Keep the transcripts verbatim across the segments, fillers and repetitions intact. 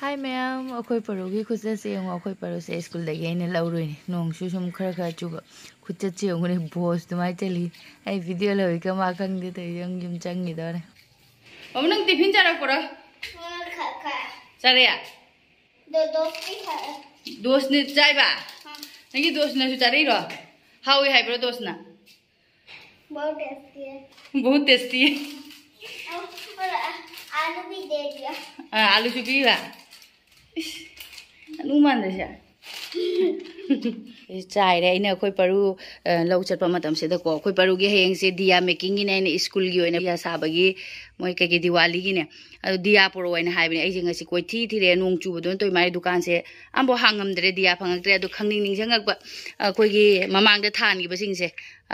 ꯍꯥꯏ ꯃꯌꯥꯝ, ꯑꯩꯈꯣꯏ ꯄꯔꯨꯒꯤ ꯈꯨꯆꯠꯁꯦ ꯌꯦꯡꯉꯣ꯫ ꯑꯩꯈꯣꯏ ꯄꯔꯨꯁꯦ ꯁ꯭ꯀꯨꯜꯗꯒꯤ ꯑꯩꯅ ꯂꯧꯔꯨꯏꯅꯦ꯫ ꯅꯣꯡꯁꯨ ꯁꯨꯝ ꯈꯔ ꯈꯔ ꯆꯨꯕ꯫ ꯈꯨꯆꯠꯁꯦ ꯌꯦꯡꯉꯨꯅꯦ, ꯕꯣꯁ ꯑꯗꯨꯃꯥꯏꯅ ꯆꯠꯂꯤ꯫ ꯑꯩ ꯚꯤꯗꯤꯑꯣ ꯂꯧꯏ ꯀꯃꯥ ꯈꯪꯗꯦ ꯇꯧꯔꯤ, ꯌꯨꯝ ꯌꯨꯝ ꯆꯪꯈꯤꯗꯧꯔꯦ꯫ ꯃꯃ, ꯅꯪ ꯇꯤꯐꯤꯟ ꯆꯥꯔꯛꯄ꯭ꯔꯣ? ꯆꯥꯔꯛꯑꯦ? ꯗꯣꯁꯅꯤ ꯆꯥꯏꯕ? ꯅꯪꯒꯤ ꯗꯣꯁꯅꯁꯨ ꯆꯥꯔꯛꯏꯔꯣ? ꯍꯥꯎꯏ ꯍꯥꯏꯕ꯭ꯔꯣ ꯗꯣꯁꯅ? बहुत टेस्टी है। बहुत टेस्टी है। और, और आ-, आलू भी दे दिया। ꯑꯥ, ꯑꯥꯂꯨꯁꯨ ꯄꯤꯕ꯫ ꯏꯁ, ꯑꯅꯨ ꯃꯥꯟꯗ꯭ꯔꯁꯦ꯫ ꯆꯥꯏꯔꯦ꯫ ꯑꯩꯅ ꯑꯩꯈꯣꯏ ꯄꯔꯨ, ꯑ, ꯂꯧ ꯆꯠꯄ ꯃꯇꯝꯁꯤꯗꯀꯣ, ꯑꯩꯈꯣꯏ ꯄꯔꯨꯒꯤ ꯍꯌꯦꯡꯁꯦ ꯗꯤꯌꯥ ꯃꯦꯀꯤꯡꯒꯤꯅꯦ꯫ ꯑꯩꯅ ꯁ꯭ꯀꯨꯜꯒꯤ ꯑꯣꯏꯅ ꯗꯤꯌꯥ ꯁꯥꯕꯒꯤ, ꯃꯣꯏ ꯀꯩꯀꯩ ꯗꯤꯋꯥꯂꯤꯒꯤꯅꯦ꯫ ꯑꯗꯨ ꯗꯤꯌꯥ ꯄꯨꯔꯛꯑꯣ ꯍꯥꯏꯅ ꯍꯥꯏꯕꯅꯦ꯫ ꯑꯩꯁꯦ ꯉꯁꯤ ꯀꯣꯏꯊꯤ ꯊꯤꯔꯦ, ꯅꯣꯡ ꯆꯨꯕꯗꯨꯅ ꯇꯧꯏ ꯃꯥꯏ ꯗꯨꯀꯥꯟꯁꯦ ꯑꯝꯐꯥꯎ ꯍꯥꯡꯉꯝꯗ꯭ꯔꯦ, ꯗꯤꯌꯥ ꯐꯪꯉꯛꯇ꯭ꯔꯦ꯫ ꯑꯗꯨ ꯈꯪꯅꯤꯡ ꯅꯤꯡꯁꯤꯡꯉꯛꯄ, ꯑꯩꯈꯣꯏꯒꯤ ꯃꯃꯥꯡꯗ ꯊꯥꯟꯈꯤꯕꯁꯤꯡꯁꯦ,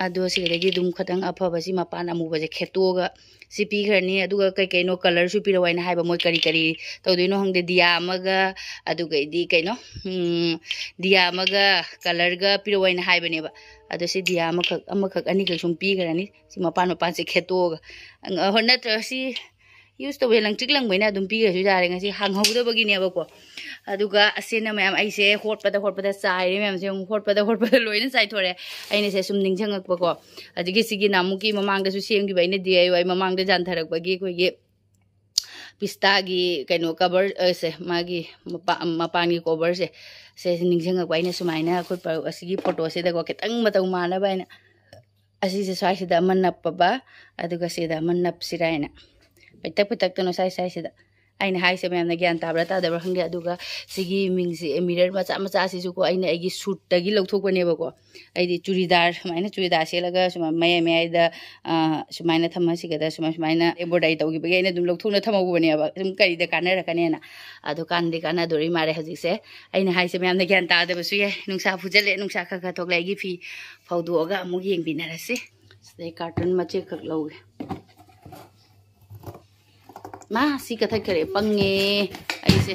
ꯑꯗꯣ ꯁꯤꯗꯒꯤ ꯑꯗꯨꯝ ꯈꯇꯪ ꯑꯐꯕꯁꯤ, ꯃꯄꯥꯟ ꯑꯃꯨꯕꯁꯦ ꯈꯦꯠꯇꯣꯛꯑꯒ ꯁꯤ ꯄꯤꯈ꯭ꯔꯅꯤ꯫ ꯑꯗꯨꯒ ꯀꯩ ꯀꯩꯅꯣ ꯀꯂꯔꯁꯨ ꯄꯤꯔꯛꯑꯣ ꯍꯥꯏꯅ ꯍꯥꯏꯕ꯫ ꯃꯣꯏ ꯀꯔꯤ ꯀꯔꯤ ꯇꯧꯗꯣꯏꯅꯣ ꯈꯪꯗꯦ꯫ ꯗꯤꯌꯥ ꯑꯃꯒ, ꯑꯗꯨꯒꯩꯗꯤ ꯀꯩꯅꯣ, ꯎꯝ, ꯗꯤꯌꯥ ꯑꯃꯒ ꯀꯂꯔꯒ ꯄꯤꯔꯛꯑꯣ ꯍꯥꯏꯅ ꯍꯥꯏꯕꯅꯦꯕ꯫ ꯑꯗꯣ ꯁꯤ ꯗꯤꯌꯥ ꯑꯃꯈꯛ, ꯑꯃꯈꯛ, ꯑꯅꯤꯈꯛ ꯁꯨꯝ ꯄꯤꯈ꯭ꯔꯅꯤ꯫ ꯁꯤ ꯃꯄꯥꯟ ꯃꯄꯥꯟꯁꯦ ꯈꯦꯠꯇꯣꯛꯑꯒ, ꯑ, ꯍꯣꯏ, ꯅꯠꯇ꯭ꯔꯒ ꯁꯤ ꯌꯨꯁ ꯇꯧꯕꯁꯦ ꯂꯪꯇ꯭ꯔꯤꯛ ꯂꯪꯕꯅꯤꯅ ꯑꯗꯨꯝ ꯄꯤꯈ꯭ꯔꯁꯨ ꯌꯥꯔꯦ꯫ ꯉꯁꯤ ꯍꯥꯡꯍꯧꯗꯕꯒꯤꯅꯦꯕꯀꯣ꯫ ꯑꯗꯨꯒ ꯑꯁꯤꯅ ꯃꯌꯥꯝ ꯑꯩꯁꯦ ꯍꯣꯠꯄꯗ ꯍꯣꯠꯄꯗ ꯆꯥꯏꯔꯦ ꯃꯌꯥꯝꯁꯦ꯫ ꯑꯃꯨꯛ ꯍꯣꯠꯄꯗ ꯍꯣꯠꯄꯗ ꯂꯣꯏꯅ ꯆꯥꯏꯊꯣꯔꯛꯑꯦ꯫ ꯑꯩꯅ ꯁꯦ ꯁꯨꯝ ꯅꯤꯡꯁꯤꯡꯉꯛꯄꯀꯣ꯫ ꯑꯗꯒꯤ ꯁꯤꯒꯤ ꯅꯍꯥꯟꯃꯨꯛꯀꯤ ꯃꯃꯥꯡꯗꯁꯨ ꯁꯦꯝꯈꯤꯕ ꯑꯩꯅ ꯗꯤ ꯑꯥꯏ ꯋꯥꯏ ꯃꯃꯥꯡꯗ ꯌꯥꯟꯊꯔꯛꯄꯒꯤ ꯑꯩꯈꯣꯏꯒꯤ ꯄꯤꯁꯇꯥꯒꯤ ꯀꯩꯅꯣ ꯀꯕꯔ, ꯑ, ꯁꯦ, ꯃꯥꯒꯤ ꯃꯄꯥ-, ꯃꯄꯥꯟꯒꯤ ꯀꯣꯕꯔꯁꯦ, ꯁꯦ ꯅꯤꯡꯁꯤꯡꯉꯛꯄ꯫ ꯑꯩꯅ ꯁꯨꯃꯥꯏꯅ ꯑꯩꯈꯣꯏ ꯄ-, ꯑꯁꯤꯒꯤ ꯐꯣꯇꯣꯁꯤꯗꯀꯣ ꯈꯤꯇꯪ ꯃꯇꯧ ꯃꯥꯟꯅꯕ ꯍꯥꯏꯅ ꯑꯁꯤꯁꯦ ꯁ꯭ꯋꯥꯏꯁꯤꯗ ꯑꯃ ꯅꯞꯄꯕ, ꯑꯗꯨꯒ ꯁꯤꯗ ꯑꯃ ꯅꯞꯁꯤꯔꯥ ꯍꯥꯏꯅ꯫ ꯄꯩꯇꯛ ꯄꯩꯇꯛꯇꯅꯣ ꯁ꯭ꯋꯥꯏ ꯁ꯭ꯋꯥꯏꯁꯤꯗ꯫ ꯑꯩꯅ ꯍꯥꯏꯁꯦ ꯃꯌꯥꯝꯅ ꯒ꯭ꯌꯥꯟ ꯇꯥꯕ꯭ꯔꯥ ꯇꯥꯗꯕ꯭ꯔꯥ ꯈꯪꯗꯦ꯫ ꯑꯗꯨꯒ ꯁꯤꯒꯤ ꯃꯤꯡꯁꯦ, ꯃꯤꯔꯔ ꯃꯆꯥ ꯃꯆꯥꯁꯤꯁꯨꯀꯣ, ꯑꯩꯅ ꯑꯩꯒꯤ ꯁꯨꯠꯇꯒꯤ ꯂꯧꯊꯣꯛꯄꯅꯦꯕꯀꯣ꯫ ꯑꯩꯗꯤ ꯆꯨꯔꯤꯗꯥꯔ, ꯁꯨꯃꯥꯏꯅ ꯆꯨꯔꯤꯗꯥꯔ ꯁꯦꯠꯂꯒ ꯁꯨꯃꯥꯏ ꯃꯌꯥꯏ ꯃꯌꯥꯏꯗ, ꯑ, ꯁꯨꯃꯥꯏꯅ ꯊꯝꯃꯁꯤꯒꯗ ꯁꯨꯃꯥꯏ ꯁꯨꯃꯥꯏꯅ embroidery ꯇꯧꯈꯤꯕꯒꯤ ꯑꯩꯅ ꯑꯗꯨꯝ ꯂꯧꯊꯣꯛꯅ ꯊꯝꯍꯧꯕꯅꯦꯕ, ꯑꯗꯨꯝ ꯀꯔꯤꯗ ꯀꯥꯟꯅꯔꯛꯀꯅꯦꯅ꯫ ꯑꯗꯨ ꯀꯥꯟꯗꯤ ꯀꯥꯟꯅꯗꯣꯔꯤ ꯃꯥꯜꯂꯦ ꯍꯧꯖꯤꯛꯁꯦ꯫ ꯑꯩꯅ ꯍꯥꯏꯁꯦ ꯃꯌꯥꯝꯅ ꯒ꯭ꯌꯥꯟ ꯇꯥꯗꯕꯁꯨ ꯌꯥꯏ꯫ ꯅꯨꯡꯁꯥ ꯐꯨꯖꯜꯂꯦ, ꯅꯨꯡꯁꯥ ꯈꯔ ꯈꯔ ꯊꯣꯛꯂꯛꯑꯦ꯫ ꯑꯩꯒꯤ ꯐꯤ ꯐꯧꯗꯣꯛꯑꯒ ꯑꯃꯨꯛ ꯌꯦꯡꯃꯤꯟꯅꯔꯁꯤ꯫ ꯁꯤꯗꯩ ꯀꯥꯔꯇꯨꯟ ꯃꯆꯦꯠꯈꯛ ꯂꯧꯒꯦ꯫ ꯃꯥ, ꯁꯤ ꯀꯛꯊꯠꯈ꯭ꯔꯦ, ꯄꯪꯉꯦ ꯑꯩꯁꯦ꯫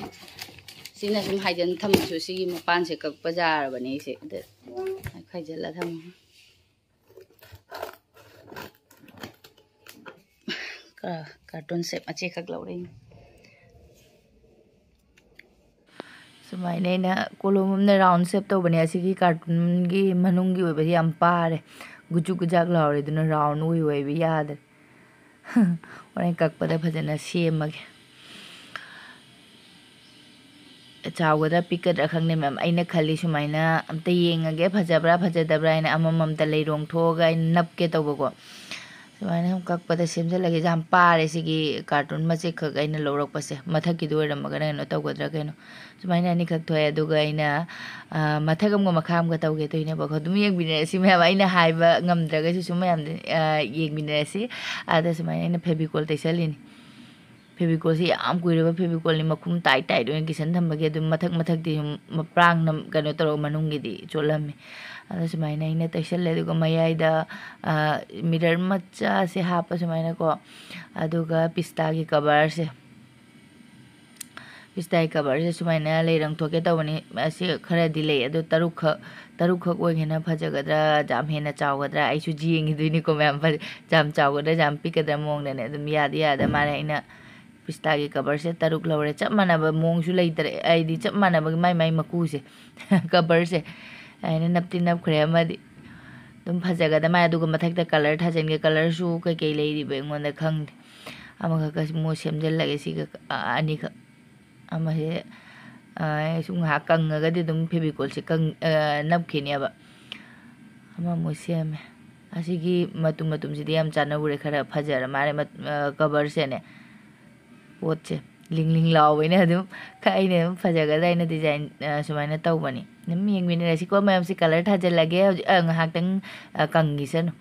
ꯁꯤꯅ ꯁꯨꯝ ꯍꯥꯏꯖꯟ ꯊꯝꯃꯁꯨ ꯁꯤꯒꯤ ꯃꯄꯥꯟꯁꯦ ꯀꯛꯄ ꯌꯥꯔꯕꯅꯦ ꯑꯩꯁꯦ꯫ ꯑꯗ ꯈꯥꯏꯖꯜꯂ ꯊꯝꯃꯒ꯫ ꯀꯥꯔꯇꯨꯟꯁꯦ ꯃꯆꯦꯠꯈꯛ ꯂꯧꯔꯛꯏꯅꯦ꯫ ꯁꯨꯃꯥꯏꯅ ꯑꯩꯅ ꯀꯣꯂꯣꯝ ꯑꯃꯅ ꯔꯥꯎꯟ ꯁꯦꯞ ꯇꯧꯕꯅꯦ꯫ ꯑꯁꯤꯒꯤ ꯀꯥꯔꯇꯨꯟꯒꯤ ꯃꯅꯨꯡꯒꯤ ꯑꯣꯏꯕꯁꯦ ꯌꯥꯝ ꯄꯥꯔꯦ, ꯒꯨꯖꯨꯛ ꯒꯨꯖꯥꯛ ꯂꯥꯎꯔꯦ, ꯑꯗꯨꯅ ꯔꯥꯎꯟ ꯑꯣꯏ ꯑꯣꯏꯕ ꯌꯥꯗ꯭ꯔꯦ꯫ ꯍꯣꯔꯦꯟ ꯀꯛꯄꯗ ꯐꯖꯅ ꯁꯦꯝꯃꯒꯦ꯫ ꯆꯥꯎꯒꯗ꯭ꯔꯥ ꯄꯤꯛꯀꯗ꯭ꯔꯥ ꯈꯪꯗꯦ ꯃꯌꯥꯝ꯫ ꯑꯩꯅ ꯈꯜꯂꯤ ꯁꯨꯃꯥꯏꯅ ꯑꯝꯇ ꯌꯦꯡꯉꯒꯦ, ꯐꯖꯕ꯭ꯔꯥ ꯐꯖꯗꯕ꯭ꯔꯥ ꯍꯥꯏꯅ ꯑꯃꯃꯝꯇ ꯂꯩꯔꯣꯡ ꯊꯣꯛꯑꯒ ꯑꯩꯅ ꯅꯞꯀꯦ ꯇꯧꯕꯀꯣ꯫ ꯁꯨꯃꯥꯏꯅ ꯁꯨꯝ ꯀꯛꯄꯗ ꯁꯦꯝꯖꯤꯜꯂꯒꯦ꯫ ꯌꯥꯝ ꯄꯥꯔꯦ ꯁꯤꯒꯤ ꯀꯥꯔꯇꯨꯟ ꯃꯆꯦꯠꯈꯛ ꯑꯩꯅ ꯂꯧꯔꯛꯄꯁꯦ꯫ ꯃꯊꯛꯀꯤꯗꯨ ꯑꯣꯏꯔꯝꯃꯒꯅ ꯀꯩꯅꯣ ꯇꯧꯒꯗ꯭ꯔꯥ ꯀꯩꯅꯣ꯫ ꯁꯨꯃꯥꯏꯅ ꯑꯅꯤꯈꯛ ꯊꯣꯛꯑꯦ꯫ ꯑꯗꯨꯒ ꯑꯩꯅ, ꯑ, ꯃꯊꯛ ꯑꯃꯒ ꯃꯈꯥ ꯑꯃꯒ ꯇꯧꯒꯦ ꯇꯧꯏꯅꯦꯕꯀꯣ꯫ ꯑꯗꯨꯝ ꯌꯦꯡꯃꯤꯟꯅꯔꯁꯤ ꯃꯌꯥꯝ꯫ ꯑꯩꯅ ꯍꯥꯏꯕ ꯉꯝꯗ꯭ꯔꯒꯁꯨ ꯁꯨꯝ ꯃꯌꯥꯝꯗ, ꯑ, ꯌꯦꯡꯃꯤꯟꯅꯔꯁꯤ꯫ ꯑꯗ ꯁꯨꯃꯥꯏꯅ ꯑꯩꯅ ꯐꯦꯕꯤꯀꯣꯜ ꯇꯩꯁꯜꯂꯤꯅꯤ꯫ ꯐꯦꯕꯤꯀꯣꯜꯁꯦ ꯌꯥꯝ ꯀꯨꯏꯔꯕ ꯐꯦꯕꯤꯀꯣꯜꯅꯤ, ꯃꯈꯨꯝ ꯇꯥꯏꯠ ꯇꯥꯏꯠ ꯑꯣꯏꯅ ꯀꯤꯁꯟ ꯊꯝꯕꯒꯤ ꯑꯗꯨꯝ ꯃꯊꯛ ꯃꯊꯛꯇꯤ ꯁꯨꯝ ꯃꯄ꯭ꯔꯥꯡꯅ ꯀꯩꯅꯣ ꯇꯧꯔꯒ ꯃꯅꯨꯡꯒꯤꯗꯤ ꯆꯣꯠꯂꯝꯃꯤ꯫ ꯑꯗ ꯁꯨꯃꯥꯏꯅ ꯑꯩꯅ ꯇꯩꯁꯜꯂꯦ꯫ ꯑꯗꯨꯒ ꯃꯌꯥꯏꯗ, ꯑ, ꯃꯤꯔꯔ ꯃꯆꯥꯁꯦ ꯍꯥꯞꯄ ꯁꯨꯃꯥꯏꯅꯀꯣ꯫ ꯑꯗꯨꯒ ꯄꯤꯁꯇꯥꯒꯤ ꯀꯕꯔꯁꯦ, ꯄꯤꯁꯇꯥꯒꯤ ꯀꯕꯔꯁꯦ ꯁꯨꯃꯥꯏꯅ ꯂꯩꯔꯪ ꯊꯣꯛꯀꯦ ꯇꯧꯕꯅꯤ꯫ ꯑꯁꯤ ꯈꯔꯗꯤ ꯂꯩ, ꯑꯗꯣ ꯇꯔꯨꯛꯈꯛ, ꯇꯔꯨꯛꯈꯛ ꯑꯣꯏꯒꯦꯅ ꯐꯖꯒꯗ꯭ꯔꯥ, ꯌꯥꯝ ꯍꯦꯟꯅ ꯆꯥꯎꯒꯗ꯭ꯔꯥ, ꯑꯩꯁꯨ ꯌꯦꯡꯈꯤꯗꯣꯏꯅꯤꯀꯣ ꯃꯌꯥꯝ꯫ ꯐꯖ-, ꯌꯥꯝ ꯆꯥꯎꯒꯗ꯭ꯔꯥ, ꯌꯥꯝ ꯄꯤꯛꯀꯗ꯭ꯔꯥ ꯃꯑꯣꯡꯗꯅꯦ꯫ ꯑꯗꯨꯝ ꯌꯥꯗꯤ ꯌꯥꯗ ꯃꯥꯜꯂꯦ꯫ ꯑꯩꯅ ꯄꯤꯁꯇꯥꯒꯤ ꯀꯕꯔꯁꯦ ꯇꯔꯨꯛ ꯂꯧꯔꯦ꯫ ꯆꯞ ꯃꯥꯟꯅꯕ ꯃꯑꯣꯡꯁꯨ ꯂꯩꯇ꯭ꯔꯦ, ꯍꯥꯏꯗꯤ ꯆꯞ ꯃꯥꯟꯅꯕꯒꯤ ꯃꯥꯏ ꯃꯥꯏ ꯃꯀꯨꯁꯦ꯫ ꯀꯕꯔꯁꯦ ꯑꯩꯅ ꯅꯞꯇꯤ ꯅꯞꯈ꯭ꯔꯦ ꯑꯃꯗꯤ꯫ ꯑꯗꯨꯝ ꯐꯖꯒꯗ ꯃꯥꯏ꯫ ꯑꯗꯨꯒ ꯃꯊꯛꯇ ꯀꯂꯔ ꯊꯥꯖꯤꯟꯒꯦ꯫ ꯀꯂꯔꯁꯨ ꯀꯩꯀꯩ ꯂꯩꯔꯤꯕ ꯑꯩꯉꯣꯟꯗ ꯈꯪꯗꯦ꯫ ꯑꯃꯈꯛꯀ ꯑꯃꯨꯛ ꯁꯦꯝꯖꯤꯜꯂꯒꯦ ꯁꯤꯒ, ꯑ, ꯑꯅꯤꯈꯛ꯫ ꯑꯃꯁꯦ, ꯑ, ꯁꯨꯝ ꯉꯥꯏꯍꯥꯛ ꯀꯪꯉꯒꯗꯤ ꯑꯗꯨꯝ ꯐꯦꯕꯤꯀꯣꯜꯁꯦ ꯀꯪ-, ꯑ, ꯅꯞꯈꯤꯅꯦꯕ꯫ ꯑꯃꯃꯨꯛ ꯁꯦꯝꯃꯦ꯫ ꯑꯁꯤꯒꯤ ꯃꯇꯨꯝ ꯃꯇꯨꯝꯁꯤꯗꯤ ꯌꯥꯝ ꯆꯥꯟꯅꯧꯔꯦ, ꯈꯔ ꯐꯖꯔ ꯃꯥꯜꯂꯦ ꯃꯠ-, ꯑ, ꯀꯕꯔꯁꯦꯅꯦ꯫ ꯄꯣꯠꯁꯦ ꯂꯤꯡ ꯂꯤꯡ ꯂꯥꯎꯕꯅꯤꯅ ꯑꯗꯨꯝ ꯈ-, ꯑꯩꯅ ꯑꯗꯨꯝ ꯐꯖꯒꯗ꯭ꯔꯥ ꯍꯥꯏꯅ ꯗꯤꯖꯥꯏꯟ, ꯑ, ꯁꯨꯃꯥꯏꯅ ꯇꯧꯕꯅꯤ꯫ ꯑꯗꯨꯝ ꯌꯦꯡꯃꯤꯟꯅꯔꯁꯤꯀꯣ ꯃꯌꯥꯝꯁꯤ꯫ ꯀꯂꯔ ꯊꯥꯖꯤꯜꯂꯒꯦ ꯍꯧꯖꯤꯛ, ꯑ, ꯉꯥꯏꯍꯥꯛꯇꯪ, ꯑ, ꯀꯪꯈꯤꯁꯅꯨ꯫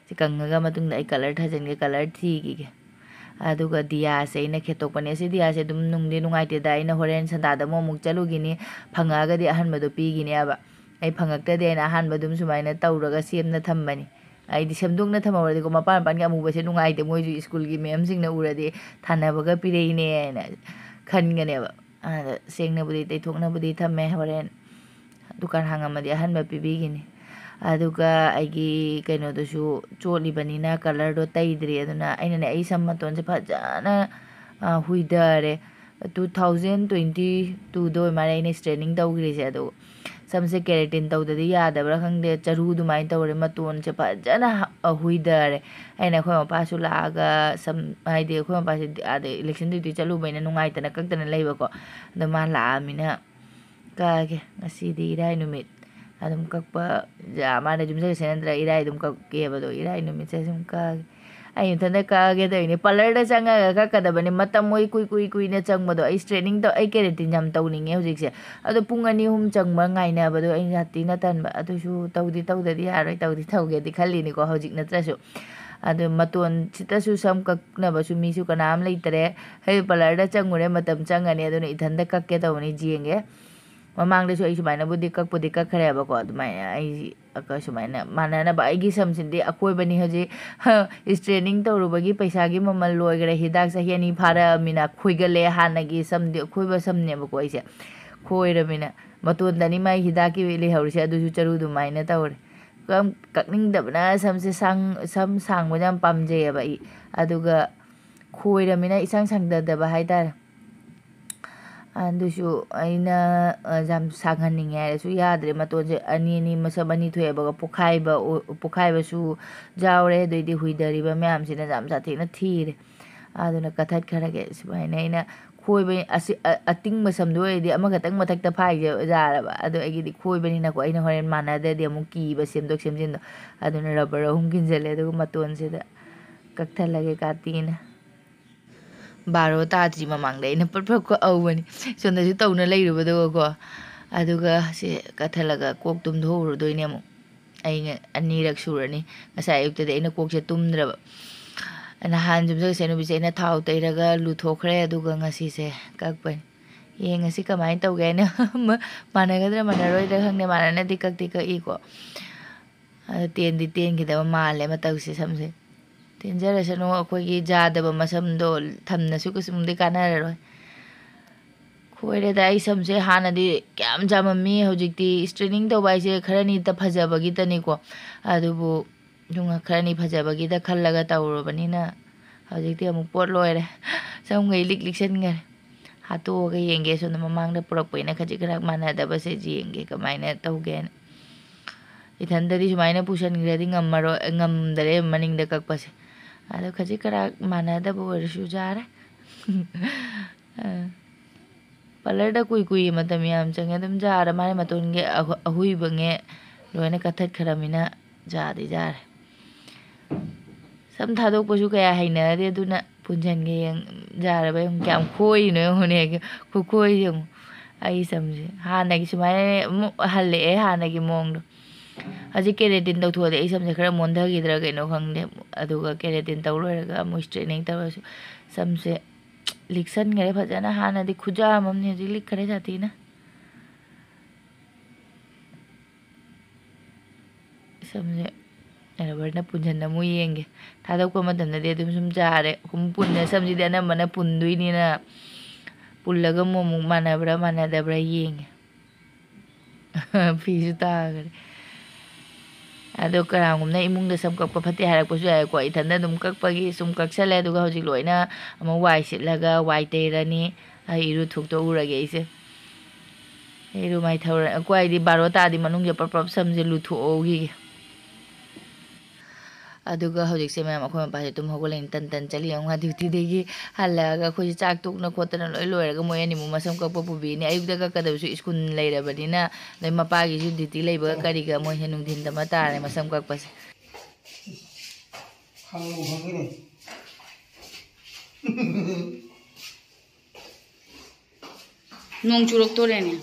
ꯁꯤ ꯀꯪꯉꯒ ꯃꯇꯨꯡꯗ ꯑꯩ ꯀꯂꯔ ꯊꯥꯖꯤꯟꯒꯦ, ꯀꯂꯔ ꯊꯤꯈꯤꯒꯦ꯫ ꯑꯗꯨꯒ ꯗꯤꯌꯥꯁꯦ ꯑꯩꯅ ꯈꯦꯠꯇꯣꯛꯄꯅꯦ꯫ ꯁꯤ ꯗꯤꯌꯥꯁꯦ ꯑꯗꯨꯝ ꯅꯨꯡꯗꯤ ꯅꯨꯡꯉꯥꯏꯇꯦꯗ꯫ ꯑꯩꯅ ꯍꯣꯔꯦꯟ ꯁꯟꯗꯥꯗ ꯑꯃꯨꯛ, ꯑꯃꯨꯛ ꯆꯠꯂꯨꯈꯤꯅꯤ, ꯐꯪꯉꯛꯑꯒꯗꯤ ꯑꯍꯟꯕꯗꯣ ꯄꯤꯈꯤꯅꯦꯕ꯫ ꯑꯩ ꯐꯪꯉꯛꯇ꯭ꯔꯗꯤ ꯑꯩꯅ ꯑꯍꯥꯟꯕ ꯑꯗꯨꯝ ꯁꯨꯃꯥꯏꯅ ꯇꯧꯔꯒ ꯁꯦꯝꯅ ꯊꯝꯕꯅꯤ꯫ ꯑꯩꯗꯤ ꯁꯦꯝꯗꯣꯛꯅ ꯊꯝꯍꯧꯔꯗꯤꯀꯣ, ꯃꯄꯥꯟ ꯃꯄꯥꯟꯒꯤ ꯑꯃꯨꯕꯁꯦ ꯅꯨꯡꯉꯥꯏꯇꯦ, ꯃꯣꯏꯁꯨ ꯁ꯭ꯀꯨꯜꯒꯤ ꯃꯦꯝꯁꯤꯡꯅ ꯎꯔꯗꯤ ꯊꯥꯅꯕꯒ ꯄꯤꯔꯛꯏꯅꯦ ꯍꯥꯏꯅ ꯈꯟꯒꯅꯦꯕ꯫ ꯑꯗ ꯁꯦꯡꯅꯕꯨꯗꯤ ꯇꯩꯊꯣꯛꯅꯕꯨꯗꯤ ꯊꯝꯃꯦ, ꯍꯣꯔꯦꯟ ꯗꯨꯀꯥꯟ ꯍꯥꯡꯉꯝꯃꯗꯤ ꯑꯍꯟꯕ ꯄꯤꯕꯤꯒꯤꯅꯤ꯫ ꯑꯗꯨꯒ ꯑꯩꯒꯤ ꯀꯩꯅꯣꯗꯨꯁꯨ ꯆꯣꯠꯂꯤꯕꯅꯤꯅ ꯀꯂꯔꯗꯣ ꯇꯩꯗ꯭ꯔꯤ꯫ ꯑꯗꯨꯅ ꯑꯩꯅꯅꯦ, ꯑꯩ ꯁꯝ ꯃꯇꯣꯟꯁꯦ ꯐꯖꯅ, ꯑ, ꯍꯨꯏꯊꯔꯦ꯫ Two thousand twenty twoꯗ ꯑꯣꯏ ꯃꯥꯜꯂꯦ ꯑꯩꯅ straighten ꯇꯧꯈ꯭ꯔꯤꯁꯦ꯫ ꯑꯗꯣ ꯁꯝꯁꯦ keratin ꯇꯧꯗꯗꯤ ꯌꯥꯗꯕ꯭ꯔꯥ ꯈꯪꯗꯦ, ꯆꯔꯨ ꯑꯗꯨꯃꯥꯏꯅ ꯇꯧꯔꯦ, ꯃꯇꯣꯟꯁꯦ ꯐꯖꯅ ꯍ-, ꯍꯨꯏꯊꯔꯦ꯫ ꯑꯩꯅ ꯑꯩꯈꯣꯏ ꯃꯄꯥꯁꯨ ꯂꯥꯛꯑꯒ ꯁꯝ, ꯍꯥꯏꯗꯤ ꯑꯩꯈꯣꯏ ꯃꯄꯥꯁꯦ ꯑꯥꯗ election duty ꯆꯠꯂꯨꯕꯩꯅ ꯅꯨꯡꯉꯥꯏꯇꯅ ꯀꯛꯇꯅ ꯂꯩꯕꯀꯣ꯫ ꯑꯗꯣ ꯃꯥ ꯂꯥꯛꯑꯃꯤꯅ ꯀꯛꯑꯒꯦ꯫ ꯉꯁꯤꯗꯤ ꯏꯔꯥꯏ ꯅꯨꯃꯤꯠ꯫ ꯑꯗꯨꯝ ꯀꯛꯄ, ꯌꯥ-, ꯃꯥꯅ ꯌꯨꯝꯁꯀꯩꯁ ꯅꯠꯇ꯭ꯔ ꯏꯔꯥꯏ ꯑꯗꯨꯝ ꯀꯛꯀꯦꯕ꯫ ꯑꯗꯣ ꯏꯔꯥꯏ ꯅꯨꯃꯤꯠꯁꯦ ꯁꯨꯝ ꯀꯛꯑꯒꯦ꯫ ꯑꯩ ꯏꯊꯟꯇ ꯀꯛꯑꯒꯦ ꯇꯧꯔꯤꯅꯦ꯫ Parlourꯗ ꯆꯪꯉꯒ ꯀꯛꯀꯗꯕꯅꯤ꯫ ꯃꯇꯝ ꯃꯣꯏ ꯀꯨꯏ ꯀꯨꯏ ꯀꯨꯏꯅ ꯆꯪꯕꯗꯣ꯫ ꯑꯩ straightening ꯇꯧ-, ꯑꯩ keratin ꯌꯥꯝ ꯇꯧꯅꯤꯡꯉꯦ ꯍꯧꯖꯤꯛꯁꯦ꯫ ꯑꯗꯣ ꯄꯨꯡ ꯑꯅꯤ ꯑꯍꯨꯝ ꯆꯪꯕ ꯉꯥꯏꯅꯕꯗꯣ ꯑꯩ ꯌꯥꯝ ꯊꯤꯅ ꯇꯟꯕ꯫ ꯑꯗꯨꯁꯨ ꯇꯧꯗꯤ ꯇꯧꯗꯗꯤ ꯌꯥꯔꯣꯏ, ꯇꯧꯗꯤ ꯇꯧꯒꯦꯗꯤ ꯈꯜꯂꯤꯅꯤꯀꯣ ꯍꯧꯖꯤꯛ ꯅꯠꯇ꯭ꯔꯁꯨ꯫ ꯑꯗꯣ ꯃꯇꯣꯟꯁꯤꯗꯁꯨ ꯁꯝ ꯀꯛꯅꯕꯁꯨ ꯃꯤꯁꯨ ꯀꯅꯥꯝ ꯂꯩꯇꯔꯦ꯫ ꯑꯩ parlourꯗ ꯆꯪꯉꯨꯔꯦ, ꯃꯇꯝ ꯆꯪꯉꯅꯤ꯫ ꯑꯗꯨꯅ ꯏꯊꯟꯇ ꯀꯛꯀꯦ ꯇꯧꯕꯅꯤ, ꯌꯦꯡꯒꯦ꯫ ꯃꯃꯥꯡꯗꯁꯨ ꯑꯩ ꯁꯨꯃꯥꯏꯅꯕꯨꯗꯤ ꯀꯛꯄꯨꯗꯤ ꯀꯛꯈ꯭ꯔꯦꯕꯀꯣ꯫ ꯑꯗꯨꯃꯥꯏꯅ ꯑꯩ ꯁꯨꯃꯥꯏꯅ ꯃꯥꯟꯅꯅꯕ꯫ ꯑꯩꯒꯤ ꯁꯝꯁꯤꯗꯤ ꯑꯀꯣꯏꯕꯅꯤ ꯍꯧꯖꯤꯛ꯫ Straightening ꯇꯧꯔꯨꯕꯒꯤ ꯄꯩꯁꯥꯒꯤ ꯃꯃꯜ ꯂꯣꯏꯈ꯭ꯔꯦ꯫ ꯍꯤꯗꯥꯛ ꯆꯍꯤ ꯑꯅꯤ ꯐꯥꯔꯛꯑꯃꯤꯅ ꯈꯣꯏꯒꯠꯂꯦ꯫ ꯍꯥꯟꯅꯒꯤ ꯁꯝꯗꯤ ꯑꯈꯣꯏꯕ ꯁꯝꯅꯦꯕꯀꯣ ꯑꯩꯁꯦ꯫ ꯈꯣꯏꯔꯃꯤꯅ ꯃꯇꯣꯟꯗꯅꯤ ꯃꯥꯏ ꯍꯤꯗꯥꯛꯀꯤ ꯂꯩꯍꯧꯔꯤꯁꯦ꯫ ꯑꯗꯨꯁꯨ ꯆꯔꯨ ꯑꯗꯨꯃꯥꯏꯅ ꯇꯧꯔꯦ꯫ ꯀꯝ-, ꯀꯛꯅꯤꯡꯗꯕꯅ ꯁꯝꯁꯦ ꯁꯥꯡ-, ꯁꯝ ꯁꯥꯡꯕꯗ ꯌꯥꯝ ꯄꯥꯝꯖꯩꯌꯦꯕ ꯑꯩ꯫ ꯑꯗꯨꯒ ꯈꯣꯏꯔꯃꯤꯅ ꯏꯁꯪ ꯁꯪꯗꯗꯕ ꯍꯥꯏꯇꯥꯔꯦ꯫ ꯑꯗꯨꯁꯨ ꯑꯩꯅ, ꯑ, ꯌꯥꯝ ꯁꯥꯡꯍꯟꯅꯤꯡꯉꯦ ꯍꯥꯏꯔꯁꯨ ꯌꯥꯗ꯭ꯔꯦ꯫ ꯃꯇꯣꯟꯁꯦ ꯑꯅꯤ ꯑꯅꯤ, ꯃꯁꯝ ꯑꯅꯤ ꯊꯣꯛꯑꯦꯕꯀꯣ꯫ ꯄꯣꯛꯈꯥꯏꯕ ꯑꯣ-, ꯄꯣꯛꯈꯥꯏꯕꯁꯨ ꯌꯥꯎꯔꯦ꯫ ꯑꯗꯩꯗꯤ ꯍꯨꯏꯊꯔꯤꯕ ꯃꯌꯥꯝꯁꯤꯅ ꯌꯥꯝ ꯁꯥꯊꯤꯅ ꯊꯤꯔꯦ꯫ ꯑꯗꯨꯅ ꯀꯛꯊꯠꯈ꯭ꯔꯒꯦ꯫ ꯁꯨꯃꯥꯏꯅ ꯑꯩꯅ ꯈꯣꯏꯕ, ꯑꯁꯤ, ꯑ-, ꯑꯇꯤꯡꯕ ꯁꯝꯗꯣ ꯑꯣꯏꯔꯗꯤ ꯑꯃꯈꯛꯇꯪ ꯃꯊꯛꯇ ꯐꯥꯏꯁꯦ ꯌꯥꯔꯕ꯫ ꯑꯗꯣ ꯑꯩꯒꯤꯗꯤ ꯈꯣꯏꯕꯅꯤꯅꯀꯣ, ꯑꯩꯅ ꯍꯣꯔꯦꯟ ꯃꯥꯟꯅꯗ꯭ꯔꯗꯤ ꯑꯃꯨꯛ ꯀꯤꯕ ꯁꯦꯝꯗꯣꯛ ꯁꯦꯝꯖꯤꯟꯗꯣ꯫ ꯑꯗꯨꯅ rubber ꯑꯍꯨꯝ ꯀꯤꯟꯁꯤꯜꯂꯦ꯫ ꯑꯗꯨꯒ ꯃꯇꯣꯟꯁꯤꯗ ꯀꯛꯊꯠꯂꯒꯦ ꯀꯥꯇꯤꯅ꯫ ꯕꯥꯔꯣ ꯇꯥꯗ꯭ꯔꯤ ꯃꯃꯥꯡꯗ ꯑꯩꯅ ꯄꯠ ꯄꯠ ꯀꯛꯍꯧꯕꯅꯤ꯫ ꯁꯣꯝꯗꯁꯨ ꯇꯧꯅ ꯂꯩꯔꯨꯕꯗꯨꯒꯀꯣ꯫ ꯑꯗꯨꯒ ꯁꯤ ꯀꯠꯊꯠꯂꯒ ꯀꯣꯛ ꯇꯨꯝꯊꯣꯛꯎꯔꯗꯣꯏꯅꯦ ꯑꯃꯨꯛ꯫ ꯑꯩ ꯉ-, ꯑꯅꯤꯔꯛ ꯁꯨꯔꯅꯤ꯫ ꯉꯁꯥꯏ ꯑꯌꯨꯛꯇꯗꯤ ꯑꯩꯅ ꯀꯣꯛꯁꯦ ꯇꯨꯝꯗ꯭ꯔꯕ꯫ ꯅꯍꯥꯟ ꯌꯨꯝꯁꯀꯩꯁ ꯅꯨꯃꯤꯠꯁꯦ ꯑitnꯕꯤꯁꯦ ꯑꯩꯅ ꯊꯥꯎ ꯇꯩꯔꯒ ꯂꯨꯊꯣꯛꯈ꯭ꯔꯦ꯫ ꯑꯗꯨꯒ ꯉꯁꯤꯁꯦ ꯀꯛꯄꯅꯤ꯫ ꯌꯦꯡꯉꯁꯤ ꯀꯃꯥꯏꯅ ꯇꯧꯒꯦ ꯍꯥꯏꯅ꯫ ꯃꯥꯟꯅꯒꯗ꯭ꯔꯥ ꯃꯥꯟꯅꯔꯣꯏꯗ꯭ꯔꯥ ꯈꯪꯗꯦ꯫ ꯃꯥꯟꯅꯅꯗꯤ ꯀꯛꯇꯤ ꯀꯛꯏꯀꯣ꯫ ꯑꯗꯣ ꯇꯦꯟꯗꯤ ꯇꯦꯟꯈꯤꯗꯕ ꯃꯥꯜꯂꯦ ꯃꯇꯧꯁꯦ ꯁꯝꯁꯦ꯫ ꯇꯦꯟꯖꯔꯁꯅꯨ, ꯑꯩꯈꯣꯏꯒꯤ ꯌꯥꯗꯕ ꯃꯁꯝꯗꯣ ꯊꯝꯅꯁꯨ ꯀꯩꯁꯨꯝꯗꯤ ꯀꯥꯟꯅꯔꯔꯣꯏ꯫ ꯈꯣꯏꯔꯦꯗ ꯑꯩ ꯁꯝꯁꯦ꯫ ꯍꯥꯟꯅꯗꯤ ꯀꯌꯥꯝ ꯌꯥꯝꯃꯝꯃꯤ, ꯍꯧꯖꯤꯛꯇꯤ straightening ꯇꯧꯕ ꯍꯥꯏꯁꯦ ꯈꯔꯅꯤꯇ ꯐꯖꯕꯒꯤꯇꯅꯤꯀꯣ꯫ ꯑꯗꯨꯕꯨ ꯁꯨꯝ ꯈꯔꯅꯤ ꯐꯖꯕꯒꯤꯗ ꯈꯜꯂꯒ ꯇꯧꯔꯨꯔꯕꯅꯤꯅ ꯍꯧꯖꯤꯛꯇꯤ ꯑꯃꯨꯛ ꯄꯣꯠ ꯂꯣꯏꯔꯦ꯫ ꯁꯝꯒ ꯏꯂꯤꯛ ꯂꯤꯛꯁꯟꯈꯔꯦ꯫ ꯍꯥꯠꯇꯣꯛꯑꯒ ꯌꯦꯡꯒꯦ, ꯁꯣꯝꯗ ꯃꯃꯥꯡꯗ ꯄꯨꯔꯛꯄꯅꯤꯅ ꯈꯖꯤꯛ ꯈꯔ ꯃꯥꯟꯅꯗꯕꯁꯦ ꯌꯦꯡꯒꯦ ꯀꯃꯥꯏꯅ ꯇꯧꯒꯦꯅ꯫ ꯏꯊꯟꯗꯗꯤ ꯁꯨꯃꯥꯏꯅ ꯄꯨꯁꯟꯈ꯭ꯔꯗꯤ ꯉꯝꯃꯔꯣꯏ, ꯉꯝꯗꯔꯦ ꯃꯅꯤꯡꯗ ꯀꯛꯄꯁꯦ꯫ ꯑꯗꯣ ꯈꯖꯤꯛ ꯈꯔ ꯃꯥꯟꯅꯗꯕ ꯑꯣꯏꯔꯁꯨ ꯌꯥꯔꯦ꯫ ꯑ, ꯄꯥꯔꯂꯔꯗ ꯀꯨꯏ ꯀꯨꯏ ꯃꯇꯝ ꯌꯥꯝ ꯆꯪꯉꯦ, ꯑꯗꯨꯝ ꯌꯥꯔꯦ꯫ ꯃꯥꯅ ꯃꯇꯣꯟꯒꯤ ꯑꯍꯨ-, ꯑꯍꯨꯏꯕꯉꯦ ꯂꯣꯏꯅ ꯀꯛꯊꯠꯈ꯭ꯔꯃꯤꯅ ꯌꯥꯗꯤ ꯌꯥꯔꯦ꯫ ꯁꯝ ꯊꯥꯗꯣꯛꯄꯁꯨ ꯀꯌꯥ ꯍꯩꯅꯗꯦ, ꯑꯗꯨꯅ ꯄꯨꯟꯁꯤꯟꯒꯦ ꯌꯦꯡ-, ꯌꯥꯔꯕ ꯌꯦꯡꯉꯨ꯫ ꯀꯌꯥꯝ ꯈꯣꯏꯔꯤꯅꯣ ꯌꯦꯡꯉꯨꯅꯦ, ꯈꯨꯈꯣꯏꯁꯦ ꯌꯦꯡꯉꯨ꯫ ꯑꯩ ꯁꯝꯁꯦ ꯍꯥꯟꯅꯒꯤ ꯁꯨꯃꯥꯏꯅ ꯑꯃꯨꯛ ꯍꯜꯂꯛꯑꯦ, ꯍꯥꯟꯅꯒꯤ ꯃꯑꯣꯡꯗꯣ꯫ ꯍꯧꯖꯤꯛ ꯀꯦꯔꯦꯇꯤꯟ ꯇꯧꯊꯣꯛꯑꯗꯤ ꯑꯩ ꯁꯝꯁꯦ ꯈꯔ ꯃꯣꯟꯊꯈꯤꯗ꯭ꯔꯥ ꯀꯩꯅꯣ ꯈꯪꯗꯦ꯫ ꯑꯗꯨꯒ ꯀꯦꯔꯦꯇꯤꯟ ꯇꯧ ꯂꯣꯏꯔꯒ ꯑꯃꯨꯛ ꯏꯁꯇ꯭ꯔꯦꯠꯅꯤꯡ ꯇꯧꯔꯁꯨ ꯁꯝꯁꯦ ꯂꯤꯛꯁꯟꯈꯔꯦ ꯐꯖꯅ꯫ ꯍꯥꯟꯅꯗꯤ ꯈꯨꯖꯥꯝ ꯑꯃꯅꯤ, ꯍꯧꯖꯤꯛ ꯂꯤꯛꯈꯔꯦ ꯁꯥꯊꯤꯅ꯫ ꯁꯝꯁꯦ ꯔꯕꯔꯅ ꯄꯨꯟꯁꯤꯟꯅ ꯑꯃꯨꯛ ꯌꯦꯡꯒꯦ꯫ ꯊꯥꯗꯣꯛꯄ ꯃꯇꯝꯗꯗꯤ ꯑꯗꯨꯝ ꯁꯨꯝ ꯆꯥꯔꯦ꯫ ꯁꯨꯝ ꯄꯨꯟꯅ, ꯁꯝꯁꯤꯗꯤ ꯑꯅꯝꯕꯅ ꯄꯨꯟꯗꯣꯏꯅꯤꯅ ꯄꯨꯜꯂꯒ ꯑꯃꯨꯛ, ꯑꯃꯨꯛ ꯃꯥꯟꯅꯕ꯭ꯔꯥ ꯃꯥꯟꯅꯗꯕ꯭ꯔꯥ ꯌꯦꯡꯒꯦ꯫ ꯐꯤꯁꯨ ꯇꯥꯈ꯭ꯔꯦ꯫ ꯑꯗꯣ ꯀꯅꯥꯒꯨꯝꯕꯅ ꯏꯃꯨꯡꯗ ꯁꯝ ꯀꯛꯄ ꯐꯠꯇꯦ ꯍꯥꯏꯔꯛꯄꯁꯨ ꯌꯥꯏꯀꯣ꯫ ꯏꯊꯟꯗ ꯑꯗꯨꯝ ꯀꯛꯄꯒꯤ ꯁꯨꯝ ꯀꯛꯁꯜꯂꯦ꯫ ꯑꯗꯨꯒ ꯍꯧꯖꯤꯛ ꯂꯣꯏꯅ ꯑꯃꯨꯛ ꯋꯥꯏ ꯁꯤꯠꯂꯒ ꯋꯥꯏ ꯇꯩꯔꯅꯤ꯫ ꯑꯩ ꯏꯔꯨ ꯊꯣꯛꯇꯣꯛꯎꯔꯒꯦ ꯑꯩꯁꯦ꯫ ꯏꯔꯨ ꯃꯥꯏꯊꯧꯔ-, ꯑꯩꯈꯣꯏꯗꯤ ꯕꯥꯔꯣ ꯇꯥꯗꯤ ꯃꯅꯨꯡꯁꯦ ꯄ꯭ꯔꯞ ꯄ꯭ꯔꯞ ꯁꯝꯁꯦ ꯂꯨꯊꯣꯛꯍꯧꯈꯤꯒꯦ꯫ ꯑꯗꯨꯒ ꯍꯧꯖꯤꯛꯁꯦ ꯃꯌꯥꯝ ꯑꯩꯈꯣꯏ ꯃꯄꯥꯁꯦ ꯇꯨꯝ ꯍꯧꯒꯠꯂꯛꯏꯅꯤ, ꯇꯟ ꯇꯟ ꯆꯠꯂꯤ꯫ ꯌꯦꯡꯉꯨ, ꯃꯥ ꯗ꯭ꯌꯨꯇꯤꯗꯒꯤ ꯍꯜꯂꯛꯑꯒ ꯑꯩꯈꯣꯏꯁꯦ ꯆꯥꯛ ꯇꯣꯛꯅ ꯈꯣꯠꯇꯅ ꯂꯣꯏ ꯂꯣꯏꯔꯒ ꯃꯣꯏ ꯑꯅꯤꯃꯨꯛ ꯃꯁꯝ ꯀꯛꯄ ꯄꯨꯕꯤꯅꯤ꯫ ꯑꯌꯨꯛꯇ ꯀꯛꯀꯗꯕꯁꯨ ꯁ꯭ꯀꯨꯜ ꯂꯩꯔꯕꯅꯤꯅ, ꯑꯗꯩ ꯃꯄꯥꯒꯤꯁꯨ ꯗ꯭ꯌꯨꯇꯤ ꯂꯩꯕꯒ ꯀꯔꯤꯒ ꯃꯣꯏꯁꯦ ꯅꯨꯡꯊꯤꯟꯗ ꯑꯃ ꯇꯥꯔꯦ ꯃꯁꯝ ꯀꯛꯄꯁꯦ꯫ ꯈꯪꯕꯨ ꯈꯪꯉꯤꯅꯦ꯫ ꯅꯣꯡ ꯆꯨꯔꯛꯇꯣꯔꯦꯅꯦ꯫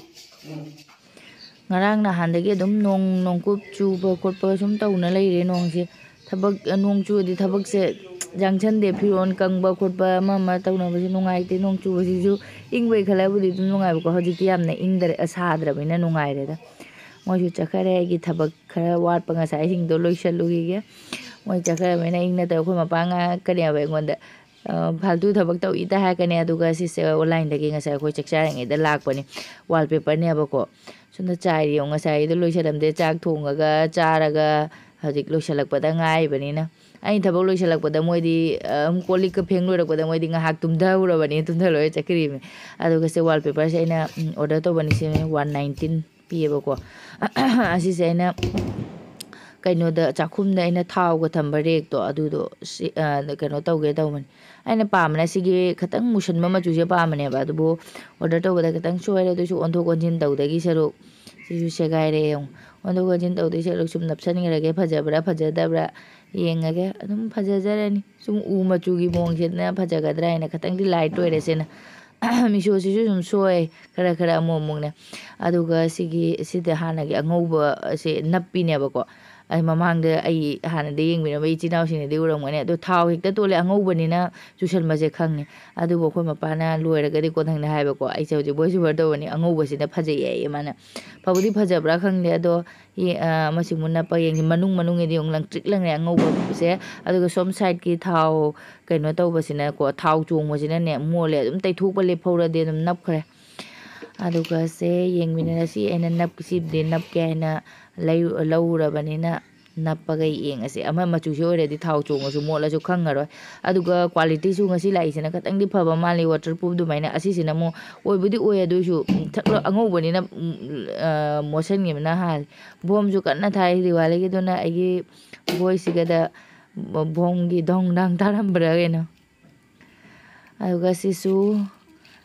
ꯉꯔꯥꯡ ꯅꯍꯥꯟꯗꯒꯤ ꯑꯗꯨꯝ ꯅꯣꯡ, ꯅꯣꯡꯀꯨꯞ ꯆꯨꯕ ꯈꯣꯠꯄ ꯁꯨꯝ ꯇꯧꯅ ꯂꯩꯔꯦ ꯅꯣꯡꯁꯦ꯫ ꯊꯕꯛ, ꯅꯣꯡ ꯆꯨꯔꯗꯤ ꯊꯕꯛꯁꯦ ꯌꯥꯡꯁꯟꯗꯦ, ꯐꯤꯔꯣꯜ ꯀꯪꯕ ꯈꯣꯠꯄ ꯑꯃ ꯑꯃ ꯇꯧꯅꯕꯁꯦ ꯅꯨꯡꯉꯥꯏꯇꯦ꯫ ꯅꯣꯡ ꯆꯨꯕꯁꯤꯁꯨ ꯏꯪꯕꯩ ꯈꯜꯂꯕꯨꯗꯤ ꯑꯗꯨꯝ ꯅꯨꯡꯉꯥꯏꯕꯀꯣ, ꯍꯧꯖꯤꯛꯇꯤ ꯌꯥꯝꯅ ꯏꯪꯗꯔꯦ, ꯁꯥꯗ꯭ꯔꯕꯅꯤꯅ ꯅꯨꯡꯉꯥꯏꯔꯦꯗ꯫ ꯃꯣꯏꯁꯨ ꯆꯠꯈꯔꯦ, ꯑꯩꯒꯤ ꯊꯕꯛ ꯈꯔ ꯋꯥꯠꯄ ꯉꯁꯥꯏꯁꯤꯡꯗꯣ ꯂꯣꯏꯁꯜꯂꯨꯈꯤꯒꯦ꯫ ꯃꯣꯏ ꯆꯠꯈ꯭ꯔꯕꯅꯤꯅ ꯏꯪꯅ ꯇꯧ-, ꯑꯩꯈꯣꯏ ꯃꯄꯥ ꯉꯥꯡꯉꯛꯀꯅꯦꯕ ꯑꯩꯉꯣꯟꯗ, ꯑ, "ꯐꯥꯜꯇꯨ ꯊꯕꯛ ꯇꯧꯏꯗ" ꯍꯥꯏꯔꯛꯀꯅꯤ꯫ ꯑꯗꯨꯒ ꯁꯤꯁꯦ ꯑꯣꯟꯂꯥꯏꯟꯗꯒꯤ ꯉꯁꯥꯏ ꯑꯩꯈꯣꯏ ꯆꯥꯛ ꯆꯥꯔꯤꯉꯩꯗ ꯂꯥꯛꯄꯅꯤ, ꯋꯥꯜ ꯄꯦꯄꯔꯅꯦꯕꯀꯣ꯫ ꯁꯣꯝꯗ ꯆꯥꯏꯔꯤ ꯌꯦꯡꯉꯨ, ꯉꯁꯥꯏꯗꯣ ꯂꯣꯏꯁꯜꯂꯝꯗꯦ, ꯆꯥꯛ ꯊꯣꯡꯉꯒ ꯆꯥꯔꯒ ꯍꯧꯖꯤꯛ ꯂꯣꯏꯁꯜꯂꯛꯄꯗ ꯉꯥꯏꯔꯤꯕꯅꯤꯅ꯫ ꯑꯩꯅ ꯊꯕꯛ ꯂꯣꯏꯁꯤꯜꯂꯛꯄꯗ ꯃꯣꯏꯗꯤ, ꯑ, ꯑꯗꯨꯝ ꯀꯣꯜ ꯂꯤꯛꯀ ꯐꯦꯡ ꯂꯣꯏꯔꯛꯄꯗ ꯃꯣꯏꯗꯤ ꯉꯥꯏꯍꯥꯛ ꯇꯨꯝꯊꯍꯧꯔꯕꯅꯤ, ꯇꯨꯝꯊ ꯂꯣꯏꯔ ꯆꯠꯈ꯭ꯔꯤꯕꯅꯤ꯫ ꯑꯗꯨꯒ ꯁꯦ wallpaperꯁꯦ ꯑꯩꯅ, ꯎꯝ, order ꯇꯧꯕꯅꯤ, ꯁꯤ one nineteen ꯄꯤꯌꯦꯕꯀꯣ꯫ ꯑꯁꯤꯁꯦ ꯑꯩꯅ ꯀꯩꯅꯣꯗ, ꯆꯥꯛꯈꯨꯝꯗ ꯑꯩꯅ ꯊꯥꯎꯒ ꯊꯝꯕ ꯔꯦꯛꯇꯣ, ꯑꯗꯨꯗꯣ ꯁꯤ, ꯑ, ꯀꯩꯅꯣ ꯇꯧꯒꯦ ꯇꯧꯕꯅꯤ꯫ ꯑꯩꯅ ꯄꯥꯝꯕꯅ ꯁꯤꯒꯤ ꯈꯤꯇꯪ ꯃꯨꯁꯟꯕ ꯃꯆꯨꯁꯦ ꯄꯥꯝꯕꯅꯦꯕ, ꯑꯗꯨꯕꯨ order ꯇꯧꯕꯗ ꯈꯤꯇꯪ ꯁꯣꯏꯔꯦ꯫ ꯑꯗꯨꯁꯨ ꯑꯣꯟꯊꯣꯛ ꯑꯣꯟꯁꯤꯟ ꯇꯧꯗꯒꯤ ꯁꯔꯨꯛ ꯁꯤꯁꯨ ꯁꯦꯒꯥꯏꯔꯦ ꯌꯦꯡꯉꯨ꯫ ꯑꯣꯟꯊꯣꯛ ꯑꯣꯟꯁꯤꯟ ꯇꯧꯗꯣꯏ ꯁꯔꯨꯛ ꯁꯨꯝ ꯅꯞꯁꯟꯈ꯭ꯔꯒꯦ, ꯐꯖꯕ꯭ꯔꯥ ꯐꯖꯗꯕ꯭ꯔꯥ ꯌꯦꯡꯉꯒꯦ꯫ ꯑꯗꯨꯝ ꯐꯖꯖꯔꯅꯤ꯫ ꯁꯨꯝ ꯎ ꯃꯆꯨꯒꯤ ꯃꯑꯣꯡꯁꯤꯅ ꯐꯖꯒꯗ꯭ꯔꯥ ꯍꯥꯏꯅ ꯈꯤꯇꯪꯗꯤ light ꯑꯣꯏꯔꯦ ꯁꯤꯅ꯫ ꯃꯤꯁꯣꯁꯤꯁꯨ ꯁꯨꯝ ꯁꯣꯏ ꯈꯔ ꯈꯔ ꯑꯃꯨꯛ ꯑꯃꯨꯛꯅꯦ꯫ ꯑꯗꯨꯒ ꯁꯤꯒꯤ, ꯁꯤꯗ ꯍꯥꯟꯅꯒꯤ ꯑꯉꯧꯕꯁꯦ ꯅꯞꯄꯤꯅꯦꯕꯀꯣ꯫ ꯑꯩ ꯃꯃꯥꯡꯗ ꯑꯩ ꯍꯥꯟꯅꯗꯤ ꯌꯦꯡꯕꯤꯔꯝꯕ ꯏꯆꯤꯟ ꯏꯅꯥꯎꯁꯤꯡꯅꯗꯤ ꯎꯔꯝꯒꯅꯤ꯫ ꯑꯗꯣ ꯊꯥꯎ ꯍꯦꯛꯇ ꯇꯣꯜꯂꯦ ꯑꯉꯧꯕꯅꯤꯅ ꯆꯨꯁꯟꯕꯁꯦ ꯈꯪꯉꯦ꯫ ꯑꯗꯨꯕꯨ ꯑꯩꯈꯣꯏ ꯃꯄꯥꯅ ꯂꯣꯏꯔꯒꯗꯤ ꯀꯣꯟꯊꯪꯗ ꯍꯥꯏꯕꯀꯣ, ꯑꯩꯁꯦ ꯍꯧꯖꯤꯛ voice over ꯇꯧꯕꯅꯤ, "ꯑꯉꯧꯕꯁꯤꯅ ꯐꯖꯩ" ꯍꯥꯏꯌꯦ ꯃꯥꯅ꯫ ꯐꯕꯨꯗꯤ ꯐꯖꯕ꯭ꯔꯥ ꯈꯪꯗꯦ, ꯑꯗꯣ ꯌꯦ-, ꯑ, ꯃꯁꯤ ꯑꯃꯨꯛ ꯅꯞꯄ ꯌꯦꯡꯁꯤ꯫ ꯃꯅꯨꯡ ꯃꯅꯨꯡꯒꯤꯗꯤ ꯑꯃꯨꯛ ꯂꯪꯇ꯭ꯔꯤꯛ ꯂꯪꯉꯦ ꯑꯉꯧꯕꯁꯦ꯫ ꯑꯗꯨꯒ ꯁꯣꯝ sideꯀꯤ ꯊꯥꯎ ꯀꯩꯅꯣ ꯇꯧꯕꯁꯤꯅꯀꯣ, ꯊꯥꯎ ꯆꯣꯡꯕꯁꯤꯅꯅꯦ ꯃꯣꯠꯂꯦ꯫ ꯑꯗꯨꯝ ꯇꯩꯊꯣꯛꯄ ꯂꯦꯞꯍꯧꯔꯗꯤ ꯑꯗꯨꯝ ꯅꯞꯈ꯭ꯔꯦ꯫ ꯑꯗꯨꯒ ꯁꯦ ꯌꯦꯡꯃꯤꯟꯅꯔꯁꯤ꯫ ꯑꯩꯅ ꯅꯞ-, ꯁꯤꯕꯨꯗꯤ ꯅꯞꯀꯦ ꯍꯥꯏꯅ ꯂꯩ-, ꯂꯧꯔꯕꯅꯤꯅ ꯅꯞꯄꯒ ꯌꯦꯡꯉꯁꯦ꯫ ꯑꯃ ꯃꯆꯨꯁꯤ ꯑꯣꯏꯔꯗꯤ ꯊꯥꯎ ꯆꯣꯡꯉꯁꯨ ꯃꯣꯠꯂꯁꯨ ꯈꯪꯉꯔꯣꯏ꯫ ꯑꯗꯨꯒ qualityꯁꯨ ꯉꯁꯤ ꯂꯥꯛꯏꯁꯤꯅ ꯈꯤꯇꯪꯗꯤ ꯐꯕ ꯃꯥꯜꯂꯤ, waterproof ꯑꯗꯨꯃꯥꯏꯅ꯫ ꯑꯁꯤꯁꯤꯅ ꯑꯃꯨꯛ ꯑꯣꯏꯕꯨꯗꯤ ꯑꯣꯏ, ꯑꯗꯨꯏꯁꯨ, ꯎꯝ, ꯊꯛꯂ-, ꯑꯉꯧꯕꯅꯤꯅ, ꯎꯝ, ꯑ, ꯃꯣꯠꯁꯟꯈꯤꯕꯅ ꯍꯥꯜꯂꯤ꯫ ꯕꯣꯝꯁꯨ ꯀꯟꯅ ꯊꯥꯏ ꯗꯤꯋꯥꯂꯤꯒꯤ, ꯑꯗꯨꯅ ꯑꯩꯒꯤ ꯕꯣꯏꯁꯤꯒꯗ ꯕꯣꯝꯒꯤ ꯗꯣꯡ ꯗꯥꯡ ꯇꯥꯔꯝꯕ꯭ꯔꯥ ꯀꯩꯅꯣ꯫ ꯑꯗꯨꯒ ꯁꯤꯁꯨ,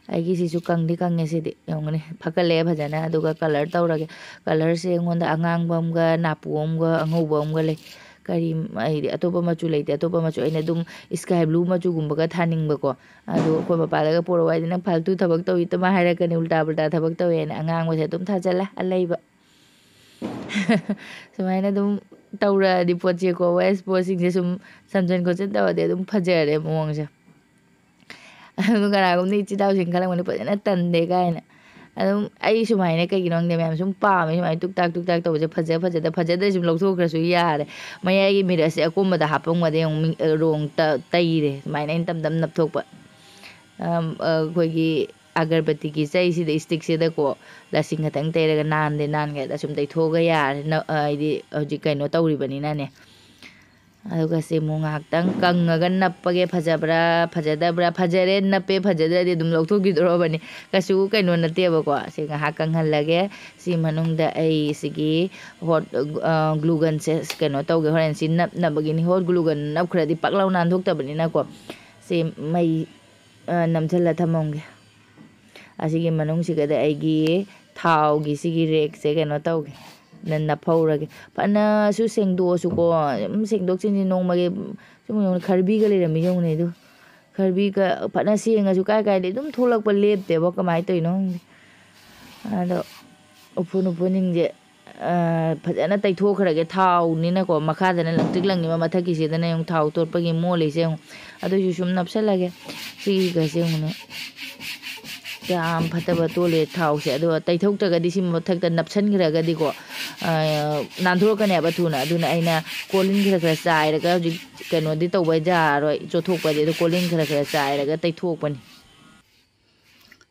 ꯑꯩꯒꯤ ꯁꯤꯁꯨ ꯀꯪꯗꯤ ꯀꯪꯉꯦ ꯁꯤꯗꯤ꯫ ꯌꯦꯡꯉꯨꯅꯦ, ꯐꯒꯠꯂꯛꯑꯦ ꯐꯖꯅ꯫ ꯑꯗꯨꯒ colour ꯇꯧꯔꯒꯦ꯫ Colourꯁꯦ ꯑꯩꯉꯣꯟꯗ ꯑꯉꯥꯡꯕ ꯑꯃꯒ, ꯅꯥꯄꯨ ꯑꯃꯒ, ꯑꯉꯧꯕ ꯑꯃꯒ ꯂꯩ꯫ ꯀꯔꯤ, ꯑꯩꯗꯤ ꯑꯇꯣꯞꯄ ꯃꯆꯨ ꯂꯩꯇꯦ꯫ ꯑꯇꯣꯞꯄ ꯃꯆꯨ ꯑꯩꯅ ꯑꯗꯨꯝ sky blue ꯃꯆꯨꯒꯨꯝꯕꯒ ꯊꯥꯅꯤꯡꯕꯀꯣ꯫ ꯑꯗꯨ ꯑꯩꯈꯣꯏ ꯃꯄꯥꯗꯒ ꯄꯣꯔꯛꯑꯣ ꯍꯥꯏꯗꯤ, "ꯅꯪ ꯐꯥꯜꯇꯨ ꯊꯕꯛ ꯇꯧꯏ" ꯑꯗꯨꯃꯥꯏ ꯍꯥꯏꯔꯛꯀꯅꯤ, ꯎꯜꯇꯥ ꯄꯨꯜꯇꯥ ꯊꯕꯛ ꯇꯧꯋꯦꯅ꯫ ꯑꯉꯥꯡꯕꯁꯦ ꯑꯗꯨꯝ ꯊꯥꯖꯜꯂꯦ, ꯑꯂꯩꯕ꯫ ꯁꯨꯃꯥꯏꯅ ꯑꯗꯨꯝ ꯇꯧꯔꯛꯑꯗꯤ ꯄꯣꯠꯁꯦꯀꯣ, waste ꯄꯣꯠꯁꯤꯡꯁꯦ ꯁꯨꯝ ꯁꯝꯖꯟ ꯈꯣꯠꯆꯟ ꯇꯧꯔꯗꯤ ꯑꯗꯨꯝ ꯐꯖꯔꯦ ꯃꯑꯣꯡꯁꯦ꯫ ꯑꯗꯨ ꯀꯅꯥꯒꯨꯝꯕꯅ ꯏꯆꯤꯜ ꯏꯅꯥꯎꯁꯤꯡ ꯈꯜꯂꯝꯒꯅꯤ, "ꯐꯖꯅ ꯇꯟꯗꯦ" ꯀꯥꯏꯅ꯫ ꯑꯗꯨꯝ ꯑꯩ ꯁꯨꯃꯥꯏꯅ ꯀꯩꯒꯤꯅꯣ ꯈꯪꯗꯦ, ꯃꯌꯥꯝ ꯁꯨꯝ ꯄꯥꯝꯃꯦ, ꯁꯨꯃꯥꯏꯅ ꯇꯨꯛ ꯇꯥꯛ ꯇꯨꯛ ꯇꯥꯛ ꯇꯧꯕꯁꯦ꯫ ꯐꯖ ꯐꯖꯗ, ꯐꯖꯗ꯭ꯔꯗꯤ ꯁꯨꯝ ꯂꯧꯊꯣꯛꯈ꯭ꯔꯁꯨ ꯌꯥꯔꯦ꯫ ꯃꯌꯥꯏꯒꯤ ꯃꯤꯔꯛꯁꯦ ꯑꯀꯣꯟꯕꯗ ꯍꯥꯞꯄꯝꯒꯗꯤ ꯑꯃꯨꯛ ꯃꯤ-, ꯔꯣꯡ ꯇ-, ꯇꯩꯔꯦ꯫ ꯁꯨꯃꯥꯏꯅ ꯑꯩꯅ ꯇꯝ ꯇꯝ ꯅꯞꯊꯣꯛꯄ꯫ ꯑꯝ, ꯑꯩꯈꯣꯏꯒꯤ ꯑꯒꯔꯕꯇꯤꯒꯤ ꯆꯩꯁꯤꯗ, stickꯁꯤꯗꯀꯣ, ꯂꯁꯤꯡ ꯈꯛꯇꯪ ꯇꯩꯔꯒ ꯅꯥꯟꯗꯦ ꯅꯥꯟꯒꯦꯗ ꯁꯨꯝ ꯇꯩꯊꯣꯛꯑꯒ ꯌꯥꯔꯦ꯫ ꯅ-, ꯍꯥꯏꯗꯤ ꯍꯧꯖꯤꯛ ꯀꯩꯅꯣ ꯇꯧꯔꯤꯕꯅꯤꯅꯅꯦ꯫ ꯑꯗꯨꯒ ꯁꯤ ꯑꯃꯨꯛ ꯉꯥꯏꯍꯥꯛꯇꯪ ꯀꯪꯉꯒ ꯅꯞꯄꯒꯦ꯫ ꯐꯖꯕ꯭ꯔꯥ ꯐꯖꯗꯕ꯭ꯔꯥ? ꯐꯖꯔꯦ, ꯅꯞꯄꯦ, ꯐꯖꯗ꯭ꯔꯗꯤ ꯑꯗꯨꯝ ꯂꯧꯊꯣꯛꯈꯤꯗꯧꯔꯕꯅꯤ꯫ ꯀꯩꯁꯨ ꯀꯩꯅꯣ ꯅꯠꯇꯦꯕꯀꯣ꯫ ꯁꯤ ꯉꯥꯏꯍꯥꯛ ꯀꯪꯍꯜꯂꯒꯦ꯫ ꯁꯤ ꯃꯅꯨꯡꯗ ꯑꯩ ꯁꯤꯒꯤ ꯍꯣꯠ ꯒ꯭ꯂꯨꯒꯟꯁꯦ ꯀꯩꯅꯣ ꯇꯧꯒꯦ꯫ ꯍꯣꯔꯦꯟ ꯁꯤ ꯅꯞꯅꯕꯒꯤꯅꯤ꯫ ꯍꯣꯠ ꯒ꯭ꯂꯨꯒꯟ ꯅꯞꯈ꯭ꯔꯗꯤ ꯄꯥꯛ ꯂꯥꯎ ꯅꯥꯟꯊꯣꯛꯇꯕꯅꯤꯅꯀꯣ꯫ ꯁꯤ ꯃꯩ ꯅꯝꯁꯤꯜꯂ ꯊꯝꯃꯝꯒꯦ꯫ ꯑꯁꯤꯒꯤ ꯃꯅꯨꯡꯁꯤꯒꯗ ꯑꯩꯒꯤ ꯊꯥꯎꯒꯤ ꯁꯤꯒꯤ ꯔꯦꯛꯁꯦ ꯀꯩꯅꯣ ꯇꯧꯒꯦ, ꯅ- ꯅꯞꯐꯧꯔꯒꯦ꯫ ꯐꯅꯁꯨ ꯁꯦꯡꯗꯣꯛꯑꯁꯨꯀꯣ, ꯑꯗꯨꯝ ꯁꯦꯡꯗꯣꯛ ꯁꯦꯡꯖꯤꯟ ꯅꯣꯡꯃꯒꯤ ꯁꯨꯝ ꯌꯦꯡꯉꯨꯅꯦ, ꯈꯔꯕꯤꯒ ꯂꯩꯔꯝꯃꯤ ꯌꯦꯡꯉꯨꯅꯦ꯫ ꯑꯗꯨ ꯈꯔꯕꯤꯒ ꯐꯅ ꯁꯦꯡꯉꯁꯨ ꯀꯥꯏ ꯀꯥꯏꯗꯤ ꯑꯗꯨꯝ ꯊꯣꯛꯂꯛꯄ ꯂꯦꯞꯇꯦꯕ, ꯀꯃꯥꯏꯅ ꯇꯧꯔꯤꯅꯣ ꯈꯪꯗꯦ꯫ ꯑꯗꯣ ꯎꯐꯨꯟ ꯎꯐꯨꯟꯁꯤꯡꯁꯦ ꯐꯖꯅ ꯇꯩꯊꯣꯛꯈ꯭ꯔꯒꯦ꯫ ꯊꯥꯎꯅꯤꯅꯀꯣ, ꯃꯈꯥꯗꯅ ꯂꯪꯇ꯭ꯔꯤꯛ ꯂꯪꯉꯤꯕ, ꯃꯊꯛꯀꯤꯁꯤꯗꯅ ꯌꯦꯡꯉꯨ ꯊꯥꯎ ꯇꯣꯠꯄꯒꯤ ꯃꯣꯜꯂꯤꯁꯦ ꯌꯦꯡꯉꯨ꯫ ꯑꯗꯨꯏꯁꯨ ꯁꯨꯝ ꯅꯞꯁꯜꯂꯒꯦ꯫ ꯁꯤꯒꯁꯦ ꯌꯦꯡꯉꯨꯅꯦ, ꯌꯥꯝ ꯐꯠꯇꯕ ꯇꯣꯜꯂꯦ ꯊꯥꯎꯁꯦ꯫ ꯑꯗꯨꯒ ꯇꯩꯊꯣꯛꯇ꯭ꯔꯒꯗꯤ, ꯁꯤ ꯃꯊꯛꯇ ꯅꯞꯁꯟꯈ꯭ꯔꯒꯗꯤꯀꯣ, ꯅꯥꯟꯊꯣꯔꯛꯀꯅꯦꯕ ꯊꯨꯅ꯫ ꯑꯗꯨꯅ ꯑꯩꯅ ꯀꯣꯜꯍꯤꯡ ꯈꯔ ꯈꯔ ꯆꯥꯏꯔꯒ, ꯍꯧꯖꯤꯛ ꯀꯩꯅꯣꯗꯤ ꯇꯧꯕ ꯌꯥꯔꯔꯣꯏ, ꯆꯣꯠꯊꯣꯛꯄꯗꯤ꯫ ꯑꯗꯣ ꯀꯣꯜꯍꯤꯡ ꯈꯔ ꯈꯔ ꯆꯥꯏꯔꯒ ꯇꯩꯊꯣꯛꯄꯅꯤ꯫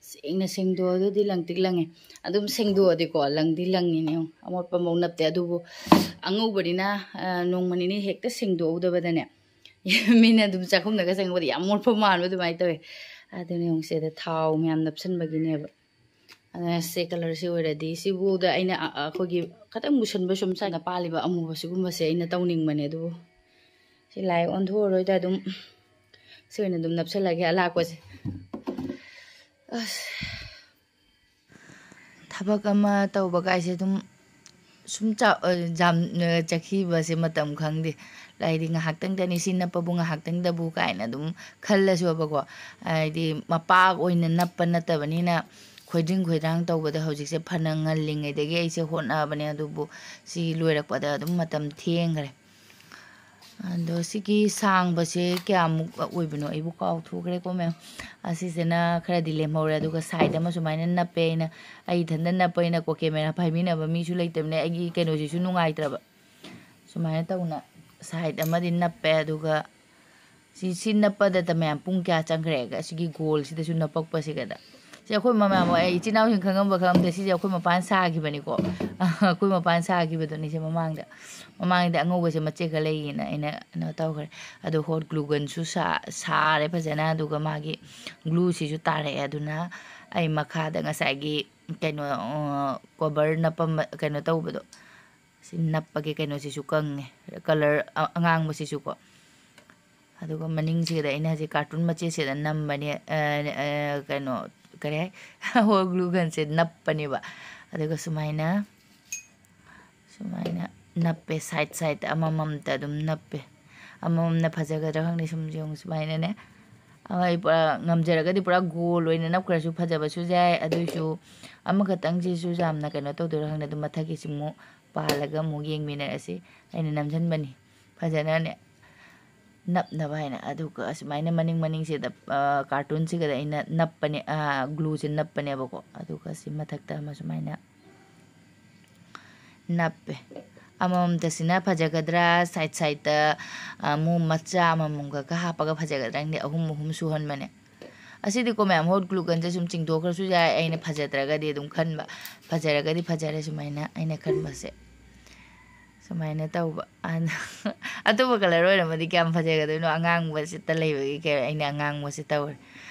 ꯁꯦꯡꯅ ꯁꯦꯡꯗꯣꯛꯑꯒꯗꯤ ꯂꯪꯇ꯭ꯔꯤꯛ ꯂꯪꯉꯦ꯫ ꯑꯗꯨꯝ ꯁꯦꯡꯗꯣꯛꯑꯗꯤꯀꯣ, ꯂꯪꯗꯤ ꯂꯪꯉꯤꯅꯦ꯫ ꯌꯦꯡꯉꯨ, ꯑꯃꯣꯠꯄ ꯃꯧ ꯅꯞꯇꯦ꯫ ꯑꯗꯨꯕꯨ ꯑꯉꯧꯕꯅꯤꯅ, ꯑ, ꯅꯣꯡꯃ ꯅꯤꯅꯤ ꯍꯦꯛꯇ ꯁꯦꯡꯗꯣꯛꯍꯧꯗꯕꯗꯅꯦ, ꯃꯤꯅ ꯑꯗꯨꯝ ꯆꯥꯛꯈꯨꯝꯗꯒ ꯆꯪꯉꯛꯄꯗ ꯌꯥꯝ ꯃꯣꯠꯄ ꯃꯥꯟꯕ ꯑꯗꯨꯃꯥꯏꯅ ꯇꯧꯋꯦ꯫ ꯑꯗꯨꯅꯦ ꯌꯦꯡꯉꯨ, ꯁꯤꯗ ꯊꯥꯎ ꯃꯌꯥꯝ ꯅꯞꯁꯟꯕꯒꯤꯅꯦꯕ꯫ ꯑꯗꯨꯅ ꯁꯦ ꯀꯂꯔꯁꯤ ꯑꯣꯏꯔꯗꯤ, ꯁꯤꯕꯨꯗ ꯑꯩꯅ, ꯑ, ꯑ, ꯑꯩꯈꯣꯏꯒꯤ ꯈꯇꯪ ꯃꯨꯁꯟꯕ, ꯁꯨꯝ ꯁꯥꯏꯅ ꯄꯥꯜꯂꯤꯕ ꯑꯃꯨꯕ ꯁꯤꯒꯨꯝꯕꯁꯦ ꯑꯩꯅ ꯇꯧꯅꯤꯡꯕꯅꯦ꯫ ꯑꯗꯨꯕꯨ ꯁꯤ ꯂꯥꯏ ꯑꯣꯟꯊꯣꯛꯑꯔꯣꯏꯗ, ꯑꯗꯨꯝ ꯁꯤ ꯑꯣꯏꯅ ꯑꯗꯨꯝ ꯅꯞꯁꯜꯂꯒꯦ ꯑꯂꯥꯛꯄꯁꯦ꯫ ꯑꯁ꯫ ꯊꯕꯛ ꯑꯃ ꯇꯧꯕ ꯀꯥꯏꯁꯦ ꯑꯗꯨꯝ ꯁꯨꯝ ꯆꯥ-, ꯑ, ꯌꯥꯝ, ꯑ, ꯆꯠꯈꯤꯕꯁꯦ ꯃꯇꯝ ꯈꯪꯗꯦ꯫ ꯍꯥꯏꯗꯤ ꯉꯥꯏꯍꯥꯛꯇꯪꯗꯅꯤ ꯁꯤ ꯅꯞꯄꯕꯨ, ꯉꯥꯏꯍꯥꯛꯇꯪꯗꯕꯨ ꯀꯥꯏꯅ ꯑꯗꯨꯝ ꯈꯜꯂꯁꯨꯕꯀꯣ꯫ ꯍꯥꯏꯗꯤ ꯃꯄꯥꯛ ꯑꯣꯏꯅ ꯅꯞꯄ ꯅꯠꯇꯕꯅꯤꯅ, ꯈꯣꯏꯗ꯭ꯔꯤꯡ ꯈꯣꯏꯗ꯭ꯔꯥꯡ ꯇꯧꯕꯗ ꯍꯧꯖꯤꯛꯁꯦ ꯐꯅ ꯉꯜꯂꯤꯉꯩꯗꯒꯤ ꯑꯩꯁꯦ ꯍꯣꯠꯅꯕꯅꯦ, ꯑꯗꯨꯕꯨ ꯁꯤ ꯂꯣꯏꯔꯛꯄꯗ ꯑꯗꯨꯝ ꯃꯇꯝ ꯊꯦꯡꯈ꯭ꯔꯦ꯫ ꯑꯗꯣ ꯁꯤꯒꯤ ꯁꯥꯡꯕꯁꯦ ꯀꯌꯥꯃꯨꯛ ꯑꯣꯏꯕꯅꯣ ꯑꯩꯕꯨ ꯀꯥꯎꯊꯣꯛꯈ꯭ꯔꯦꯀꯣ ꯃꯦꯝ꯫ ꯑꯁꯤꯁꯤꯅ ꯈꯔꯗꯤ ꯂꯦꯝꯍꯧꯔꯦ, ꯑꯗꯨꯒ ꯁꯥꯏꯗ ꯑꯃ ꯁꯨꯃꯥꯏꯅ ꯅꯞꯄꯦ ꯑꯩꯅ, ꯑꯩ ꯏꯊꯟꯇ ꯅꯞꯄꯅꯤꯅꯀꯣ, ꯀꯦꯃꯦꯔꯥ ꯄꯥꯏꯃꯤꯟꯅꯕ ꯃꯤꯁꯨ ꯂꯩꯇꯕꯅꯦ, ꯑꯩꯒꯤ ꯀꯩꯅꯣꯁꯤꯁꯨ ꯅꯨꯡꯉꯥꯏꯇ꯭ꯔꯕ꯫ ꯁꯨꯃꯥꯏꯅ ꯇꯧꯅ ꯁꯥꯏꯗ ꯑꯃꯗꯤ ꯅꯞꯄꯦ꯫ ꯑꯗꯨꯒ ꯁꯤ, ꯁꯤ ꯅꯞꯄꯗꯇ ꯃꯌꯥꯝ ꯄꯨꯡ ꯀꯌꯥ ꯆꯪꯈ꯭ꯔꯦ? ꯑꯁꯤꯒꯤ ꯒꯣꯜꯁꯤꯗꯁꯨ ꯅꯞꯄꯛꯄꯁꯤꯒꯗ꯫ ꯁꯤ ꯑꯩꯈꯣꯏ ꯃꯃꯥ, ꯑꯩ ꯏꯆꯤꯟ ꯏꯅꯥꯎꯁꯤꯡ ꯈꯪꯉꯝꯕ ꯈꯪꯉꯝꯗꯦ, ꯁꯤꯁꯦ ꯑꯩꯈꯣꯏ ꯃꯄꯥꯅ ꯁꯥꯈꯤꯕꯅꯤꯀꯣ꯫ ꯑꯩꯈꯣꯏ ꯃꯄꯥꯅ ꯁꯥꯈꯤꯕꯗꯨꯅꯤ ꯁꯤ ꯃꯃꯥꯡꯗ꯫ ꯃꯃꯥꯡꯗ ꯑꯉꯧꯕꯁꯦ ꯃꯆꯦꯠ ꯈꯔ ꯂꯩꯌꯦꯅ ꯑꯩꯅ ꯀꯩꯅꯣ ꯇꯧꯈ꯭ꯔꯦ꯫ ꯑꯗꯣ ꯍꯣꯠ ꯒ꯭ꯂꯨ ꯒꯟꯁꯨ ꯁꯥ-, ꯁꯥꯔꯦ ꯐꯖꯅ, ꯑꯗꯨꯒ ꯃꯥꯒꯤ ꯒ꯭ꯂꯨꯁꯤꯁꯨ ꯇꯥꯔꯛꯑꯦ꯫ ꯑꯗꯨꯅ ꯑꯩ ꯃꯈꯥꯗ ꯉꯁꯥꯏꯒꯤ ꯀꯩꯅꯣ, ꯀꯣꯕꯔ ꯅꯞꯄꯝꯕ, ꯀꯩꯅꯣ ꯇꯧꯕꯗꯣ, ꯁꯤ ꯅꯞꯄꯒꯦ꯫ ꯀꯩꯅꯣꯁꯤꯁꯨ ꯀꯪꯉꯦ, ꯀꯂꯔ ꯑ-, ꯑꯉꯥꯡꯕꯁꯤꯁꯨꯀꯣ꯫ ꯑꯗꯨꯒ ꯃꯅꯤꯡꯁꯤꯗ ꯑꯩꯅ ꯍꯧꯖꯤꯛ ꯀꯥꯔꯇꯨꯟ ꯃꯆꯦꯠꯁꯤꯗ ꯅꯝꯕꯅꯦ, ꯑ, ꯑ, ꯀꯩꯅꯣ, ꯀꯔꯤ ꯍꯥꯏ? Hall glue ꯒꯟꯁꯦ ꯅꯞꯄꯅꯦꯕ꯫ ꯑꯗꯨꯒ ꯁꯨꯃꯥꯏꯅ, ꯁꯨꯃꯥꯏꯅ ꯅꯞꯄꯦ, ꯁꯥꯏꯠ ꯁꯥꯏꯠꯇ ꯑꯃꯃꯝꯇ ꯑꯗꯨꯝ ꯅꯞꯄꯦ꯫ ꯑꯃꯃꯝꯅ ꯐꯖꯒꯗ꯭ꯔꯥ ꯈꯪꯗꯦ꯫ ꯁꯨꯝ ꯌꯦꯡꯉꯨ, ꯁꯨꯃꯥꯏꯅꯅꯦ꯫ ꯑꯃ ꯑꯩ ꯄꯨꯔꯥ ꯉꯝꯖꯔꯒꯗꯤ ꯄꯨꯔꯥ ꯒꯣꯜ ꯑꯣꯏꯅ ꯅꯞꯈ꯭ꯔꯁꯨ ꯐꯖꯕꯁꯨ ꯌꯥꯏ꯫ ꯑꯗꯨꯏꯁꯨ ꯑꯃꯈꯛꯇꯪꯁꯤꯁꯨ ꯌꯥꯝꯅ ꯀꯩꯅꯣ ꯇꯧꯗꯣꯏꯔꯥ ꯈꯪꯗꯦ꯫ ꯑꯗꯨꯝ ꯃꯊꯛꯀꯤꯁꯤ ꯑꯃꯨꯛ ꯄꯥꯜꯂꯒ ꯑꯃꯨꯛ ꯌꯦꯡꯃꯤꯟꯅꯔꯁꯤ꯫ ꯑꯩꯅ ꯅꯝꯁꯤꯟꯕꯅꯤ ꯐꯖꯅꯅꯦ ꯅꯞꯅꯕ ꯍꯥꯏꯅ꯫ ꯑꯗꯨꯒ ꯑꯁꯨꯃꯥꯏꯅ ꯃꯅꯤꯡ ꯃꯅꯤꯡꯁꯤꯗ, ꯑ, ꯀꯥꯔꯇꯨꯟꯁꯤꯒꯗ ꯑꯩꯅ ꯅꯞꯄꯅꯦ, ꯑ, ꯒ꯭ꯂꯨꯁꯦ ꯅꯞꯄꯅꯦꯕꯀꯣ꯫ ꯑꯗꯨꯒ ꯁꯤ ꯃꯊꯛꯇ ꯑꯃ ꯁꯨꯃꯥꯏꯅ ꯅꯞꯄꯦ꯫ ꯑꯃꯃꯝꯇꯁꯤꯅ ꯐꯖꯒꯗ꯭ꯔꯥ, ꯁꯥꯏꯠ ꯁꯥꯏꯠꯇ, ꯑ, ꯑꯃꯨꯛ ꯃꯆꯥ ꯑꯃꯃꯝꯒ ꯈꯔ ꯍꯥꯞꯄꯒ ꯐꯖꯒꯗ꯭ꯔꯥ ꯈꯪꯗꯦ꯫ ꯑꯍꯨꯝ ꯑꯍꯨꯝ ꯁꯨꯍꯟꯕꯅꯦ꯫ ꯑꯁꯤꯗꯤꯀꯣ ꯃꯌꯥꯝ, ꯍꯣꯠ ꯒ꯭ꯂꯨ ꯒꯟꯁꯦ ꯁꯨꯝ ꯆꯤꯡꯊꯣꯛꯈ꯭ꯔꯁꯨ ꯌꯥꯏ, ꯑꯩꯅ ꯐꯖꯗ꯭ꯔꯒꯗꯤ ꯑꯗꯨꯝ ꯈꯟꯕ꯫ ꯐꯖꯔꯒꯗꯤ ꯐꯖꯔꯦ ꯁꯨꯃꯥꯏꯅ ꯑꯩꯅ ꯈꯟꯕꯁꯦ꯫ ꯁꯨꯃꯥꯏꯅ ꯇꯧꯕ꯫ ꯑꯗ-, ꯑꯇꯣꯞꯄ ꯀꯂꯔ ꯑꯣꯏꯔꯝꯃꯗꯤ ꯀꯌꯥꯝ ꯐꯖꯒꯗꯣꯏꯅꯣ? ꯑꯉꯥꯡꯕꯁꯤꯇ ꯂꯩꯕꯒꯤ ꯀꯩ-, ꯑꯩꯅ ꯑꯉꯥꯡꯕꯁꯦ ꯇꯧꯔꯦ꯫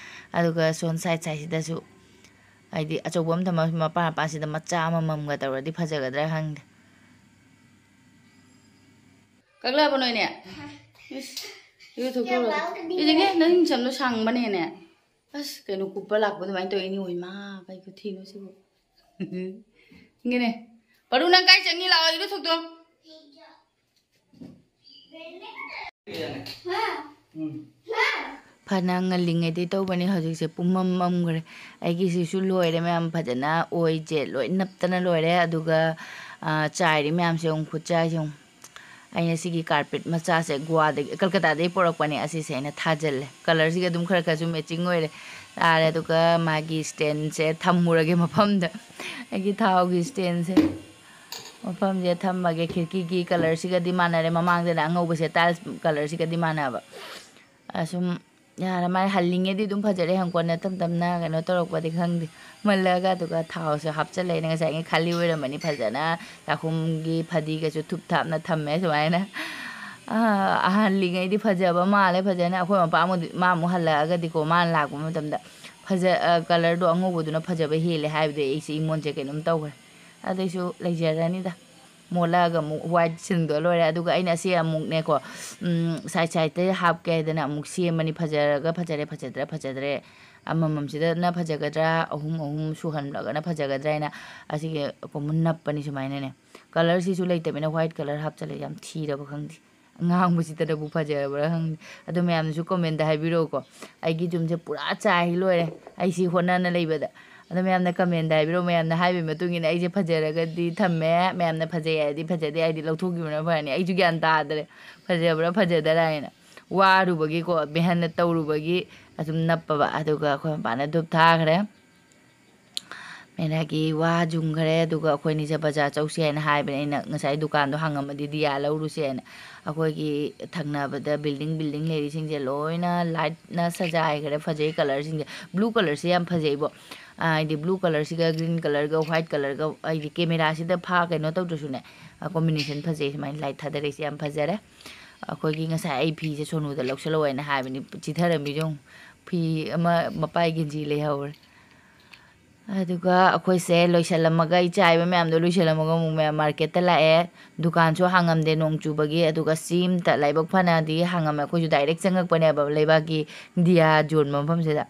ꯑꯗꯨꯒ ꯁꯣꯝ ꯁꯥꯏꯠ ꯁꯥꯏꯠꯁꯤꯗꯁꯨ, ꯍꯥꯏꯗꯤ ꯑꯆꯧꯕ ꯑꯃ ꯊꯝꯃ ꯃꯄꯥ ꯃꯄꯥꯁꯤꯗ ꯃꯆꯥ ꯑꯃꯃꯝꯒ ꯇꯧꯔꯗꯤ ꯐꯖꯒꯗ꯭ꯔꯥ ꯈꯪꯗꯦ꯫ ꯀꯛꯂꯛꯑꯕ ꯅꯣꯏꯅꯦ? ꯏꯁ, ꯏꯔꯨ ꯊꯣꯛꯇꯧꯔꯒ꯫ ꯏꯗꯤꯒꯦ, ꯅꯪ ꯁꯝꯗꯣ ꯁꯥꯡꯕꯅꯦꯅꯦ꯫ ꯑꯁ, ꯀꯩꯅꯣ ꯀꯨꯞꯄ ꯂꯥꯛꯄ ꯑꯗꯨꯃꯥꯏꯅ ꯇꯧꯏꯅꯦ꯫ ꯍꯣꯏ ꯃꯥ, ꯀꯩ ꯈꯨꯊꯤꯅꯣ ꯁꯤꯕꯨ꯫ ꯏꯪꯒꯦꯅꯦ꯫ ꯄꯥꯔꯨ, ꯅꯪ ꯀꯥꯏ ꯆꯪꯉꯤ? ꯂꯥꯛꯑꯣ, ꯏꯔꯨ ꯊꯣꯛꯇꯣ꯫ ꯐꯅ ꯉꯜꯂꯤꯉꯩꯗꯩ ꯇꯧꯕꯅꯦ, ꯍꯧꯖꯤꯛꯁꯦ ꯄꯨꯝꯃꯝ ꯃꯝꯈ꯭ꯔꯦ꯫ ꯑꯩꯒꯤꯁꯤꯁꯨ ꯂꯣꯏꯔꯦ ꯃꯌꯥꯝ, ꯐꯖꯅ ꯑꯣꯏꯁꯦ ꯂꯣꯏ ꯅꯞꯇꯅ ꯂꯣꯏꯔꯦ꯫ ꯑꯗꯨꯒ, ꯑ, ꯆꯥꯏꯔꯤ ꯃꯌꯥꯝꯁꯦ ꯌꯦꯡꯉꯨ, ꯈꯨꯠꯆꯥꯏꯁꯦ ꯌꯦꯡꯉꯨ꯫ ꯑꯩꯅ ꯁꯤꯒꯤ ꯀꯥꯔꯄꯦꯠ ꯃꯆꯥꯁꯦ ꯒꯣꯋꯥꯗꯒꯤ, ꯀꯜꯀꯇꯥꯗꯒꯤ ꯄꯣꯔꯛꯄꯅꯦ꯫ ꯑꯁꯤꯁꯦ ꯑꯩꯅ ꯊꯥꯖꯤꯜꯂꯦ꯫ ꯀꯂꯔꯁꯤꯒ ꯑꯗꯨꯝ ꯈꯔ ꯈꯔꯁꯨ ꯃꯦꯆꯤꯡ ꯑꯣꯏꯔꯦ꯫ ꯇꯥꯔꯦ꯫ ꯑꯗꯨꯒ ꯃꯥꯒꯤ ꯁ꯭ꯇꯦꯟꯁꯦ ꯊꯝꯃꯨꯔꯒꯦ ꯃꯐꯝꯗ꯫ ꯑꯩꯒꯤ ꯊꯥꯎꯒꯤ ꯁ꯭ꯇꯦꯟꯁꯦ ꯃꯐꯝꯁꯦ ꯊꯝꯃꯒꯦ꯫ ꯈꯤꯔꯀꯤꯒꯤ ꯀꯂꯔꯁꯤꯒꯗꯤ ꯃꯥꯟꯅꯔꯦ꯫ ꯃꯃꯥꯡꯗꯅ ꯑꯉꯧꯕꯁꯦ, ꯇꯥꯏꯜꯁ ꯀꯂꯔꯁꯤꯒꯗꯤ ꯃꯥꯟꯅꯕ꯫ ꯑꯁꯨꯝ ꯌꯥꯔ ꯃꯥꯜꯂꯦ꯫ ꯍꯜꯂꯤꯉꯩꯗꯤ ꯑꯗꯨꯝ ꯐꯖꯔꯦ, ꯍꯪꯀꯣꯟꯅ ꯇꯞ ꯇꯞꯅ ꯀꯩꯅꯣ ꯇꯧꯔꯛꯄꯗꯤ ꯈꯪꯗꯦ꯫ ꯃꯜꯂꯒ ꯑꯗꯨꯒ ꯊꯥꯎꯁꯨ ꯍꯥꯞꯆꯜꯂꯦ꯫ ꯑꯩꯅ ꯉꯁꯥꯏꯉꯩ ꯈꯥꯂꯤ ꯑꯣꯏꯔꯝꯃꯅꯤ, ꯐꯖꯅ ꯆꯥꯛꯈꯨꯝꯒꯤ ꯐꯗꯤꯒꯁꯨ ꯊꯨꯞ ꯊꯥꯞꯅ ꯊꯝꯃꯦ ꯁꯨꯃꯥꯏꯅ꯫ ꯑꯍꯜꯂꯤꯉꯩꯗꯤ ꯐꯖꯕ ꯃꯥꯜꯂꯦ ꯐꯖꯅ꯫ ꯑꯩꯈꯣꯏ ꯃꯄꯥ ꯑꯃꯨꯛ, ꯃꯥ ꯑꯃꯨꯛ ꯍꯜꯂꯛꯑꯒꯗꯤꯀꯣ, ꯃꯥꯅ ꯂꯥꯛꯄ ꯃꯇꯝꯗ ꯐꯖ-, colourꯗꯣ ꯑꯉꯧꯕꯗꯨꯅ ꯐꯖꯕ ꯍꯦꯜꯂꯦ ꯍꯥꯏꯕꯗꯨ ꯑꯩꯁꯦ ꯏꯃꯣꯟꯁꯦ ꯀꯩꯅꯣꯝ ꯇꯧꯈ꯭ꯔꯦ꯫ ꯑꯗꯨꯏꯁꯨ ꯂꯩꯖꯔꯅꯤꯗ꯫ ꯃꯣꯠꯂꯛꯑꯒ ꯑꯃꯨꯛ white ꯁꯤꯟꯗꯣ ꯂꯣꯏꯔꯦ꯫ ꯑꯗꯨꯒ ꯑꯩꯅ ꯑꯁꯤ ꯑꯃꯨꯛꯅꯦꯀꯣ, ꯎꯝ, side sideꯇ ꯍꯥꯞꯀꯦ ꯍꯥꯏꯗꯅ ꯑꯃꯨꯛ ꯁꯦꯝꯕꯅꯤ꯫ ꯐꯖꯔꯒ ꯐꯖꯔꯦ, ꯐꯖꯗ꯭ꯔꯥ ꯐꯖꯗ꯭ꯔꯦ, ꯑꯃꯃꯝꯁꯤꯗꯅ ꯐꯖꯒꯗ꯭ꯔꯥ, ꯑꯍꯨꯝ ꯑꯍꯨꯝ ꯁꯨꯍꯜꯂꯒꯅ ꯐꯖꯒꯗ꯭ꯔꯥ ꯍꯥꯏꯅ ꯑꯁꯤꯒꯤ ꯀꯣꯃꯟ ꯅꯞꯄꯅꯤ ꯁꯨꯃꯥꯏꯅꯅꯦ꯫ Colourꯁꯤꯁꯨ ꯂꯩꯇꯕꯅꯤꯅ white colour ꯍꯥꯞꯆꯜꯂꯦ꯫ ꯌꯥꯝ ꯊꯤꯔꯕ ꯈꯪꯗꯦ꯫ ꯑꯉꯥꯡꯕꯁꯤꯗꯅꯕꯨ ꯐꯖꯔꯕ꯭ꯔꯥ ꯈꯪꯗꯦ꯫ ꯑꯗꯣ ꯃꯌꯥꯝꯅꯁꯨ commentꯇ ꯍꯥꯏꯕꯤꯔꯛꯎꯀꯣ꯫ ꯑꯩꯒꯤ ꯌꯨꯝꯁꯦ ꯄꯨꯔꯥ ꯆꯥꯏ ꯂꯣꯏꯔꯦ, ꯑꯩ ꯁꯤ ꯍꯣꯠꯅꯅ ꯂꯩꯕꯗ꯫ ꯑꯗꯣ ꯃꯌꯥꯝꯅ commentꯇ ꯍꯥꯏꯕꯤꯔꯛꯑꯣ꯫ ꯃꯌꯥꯝꯅ ꯍꯥꯏꯕꯒꯤ ꯃꯇꯨꯡ ꯏꯟꯅ ꯑꯩꯁꯦ ꯐꯖꯔꯒꯗꯤ ꯊꯝꯃꯦ, ꯃꯌꯥꯝꯅ ꯐꯖꯩ ꯍꯥꯏꯔꯗꯤ ꯐꯖꯗꯦ ꯍꯥꯏꯗꯤ ꯂꯧꯊꯣꯛꯈꯤꯕꯅ ꯐꯔꯅꯤ꯫ ꯑꯩꯁꯨ ꯒ꯭ꯌꯥꯟ ꯇꯥꯗ꯭ꯔꯦ, ꯐꯖꯕ꯭ꯔꯥ ꯐꯖꯗꯔꯥ ꯍꯥꯏꯅ꯫ ꯋꯥꯔꯨꯕꯒꯤꯀꯣ, ꯃꯦꯍꯟꯅꯠ ꯇꯧꯔꯨꯕꯒꯤ ꯑꯗꯨꯝ ꯅꯞꯄꯕ꯫ ꯑꯗꯨꯒ ꯑꯩꯈꯣꯏ ꯃꯄꯥꯅ ꯙꯨꯞ ꯊꯥꯈ꯭ꯔꯦ꯫ ꯃꯦꯔꯥꯒꯤ ꯋꯥ ꯖꯨꯝꯈꯔꯦ꯫ ꯑꯗꯨꯒ ꯑꯩꯈꯣꯏꯅꯤꯁꯦ ꯕꯖꯥꯔ ꯆꯧꯁꯤ ꯍꯥꯏꯅ ꯍꯥꯏꯕꯅꯦ꯫ ꯑꯩꯅ ꯉꯁꯥꯏ ꯗꯨꯀꯥꯟꯗꯣ ꯍꯥꯡꯉꯝꯃꯗꯤ ꯗꯤꯌꯥ ꯂꯧꯔꯨꯁꯦ ꯍꯥꯏꯅ꯫ ꯑꯩꯈꯣꯏꯒꯤ ꯊꯪꯅꯕꯗ building, building ꯂꯩꯔꯤꯁꯤꯡꯁꯦ ꯂꯣꯏꯅ lightꯅ ꯁꯖꯥꯏꯈ꯭ꯔꯦ꯫ ꯐꯖꯩ colourꯁꯤꯡꯁꯦ꯫ Blue colourꯁꯦ ꯌꯥꯝ ꯐꯖꯩꯕꯣ꯫ ꯑꯥ, ꯍꯥꯏꯗꯤ blue colourꯁꯤꯒ green colourꯒ white colourꯒ, ꯍꯥꯏꯗꯤ cameraꯁꯤꯗ ꯐꯥ-, ꯀꯩꯅꯣ ꯇꯧꯗ꯭ꯔꯁꯨꯅꯦ, ꯑ, combination ꯐꯖꯩ꯫ ꯁꯨꯃꯥꯏꯅ light ꯊꯥꯗꯔꯛꯏꯁꯦ ꯌꯥꯝ ꯐꯖꯔꯦ꯫ ꯑꯩꯈꯣꯏꯒꯤ ꯉꯁꯥꯏ ꯑꯩ ꯐꯤꯁꯦ ꯁꯣꯅꯨꯗ ꯂꯧꯁꯜꯂꯛꯑꯣ ꯍꯥꯏꯅ ꯍꯥꯏꯕꯅꯤ, ꯆꯤꯊꯔꯝꯃꯤꯁꯦ ꯌꯦꯡꯉꯨ꯫ ꯐꯤ ꯑꯃ ꯃꯄꯥꯏ ꯒꯦꯟꯖꯤ ꯂꯩꯍꯧꯔꯦ꯫ ꯑꯗꯨꯒ ꯑꯩꯈꯣꯏꯁꯦ ꯂꯣꯏꯁꯜꯂꯝꯃꯒ, ꯏꯆꯥꯏꯕ ꯃꯌꯥꯝꯗꯣ ꯂꯣꯏꯁꯜꯂꯝꯃꯒ ꯑꯃꯨꯛ ꯃꯌꯥꯝ marketꯇ ꯂꯥꯛꯑꯦ꯫ ꯗꯨꯀꯥꯟꯁꯨ ꯍꯥꯡꯉꯝꯗꯦ ꯅꯣꯡ ꯆꯨꯕꯒꯤ, ꯑꯗꯨꯒ ꯁꯤ ꯑꯝꯇ ꯂꯥꯏꯕꯛ ꯐꯅꯗꯤ ꯍꯥꯡꯉꯝꯃꯦ꯫ ꯑꯩꯈꯣꯏꯁꯨ direct ꯆꯪꯉꯛꯄꯅꯦꯕ ꯂꯩꯕꯥꯛꯀꯤ ꯏꯟꯗꯤꯌꯥ ꯌꯣꯟꯕ ꯃꯐꯝꯁꯤꯗ꯫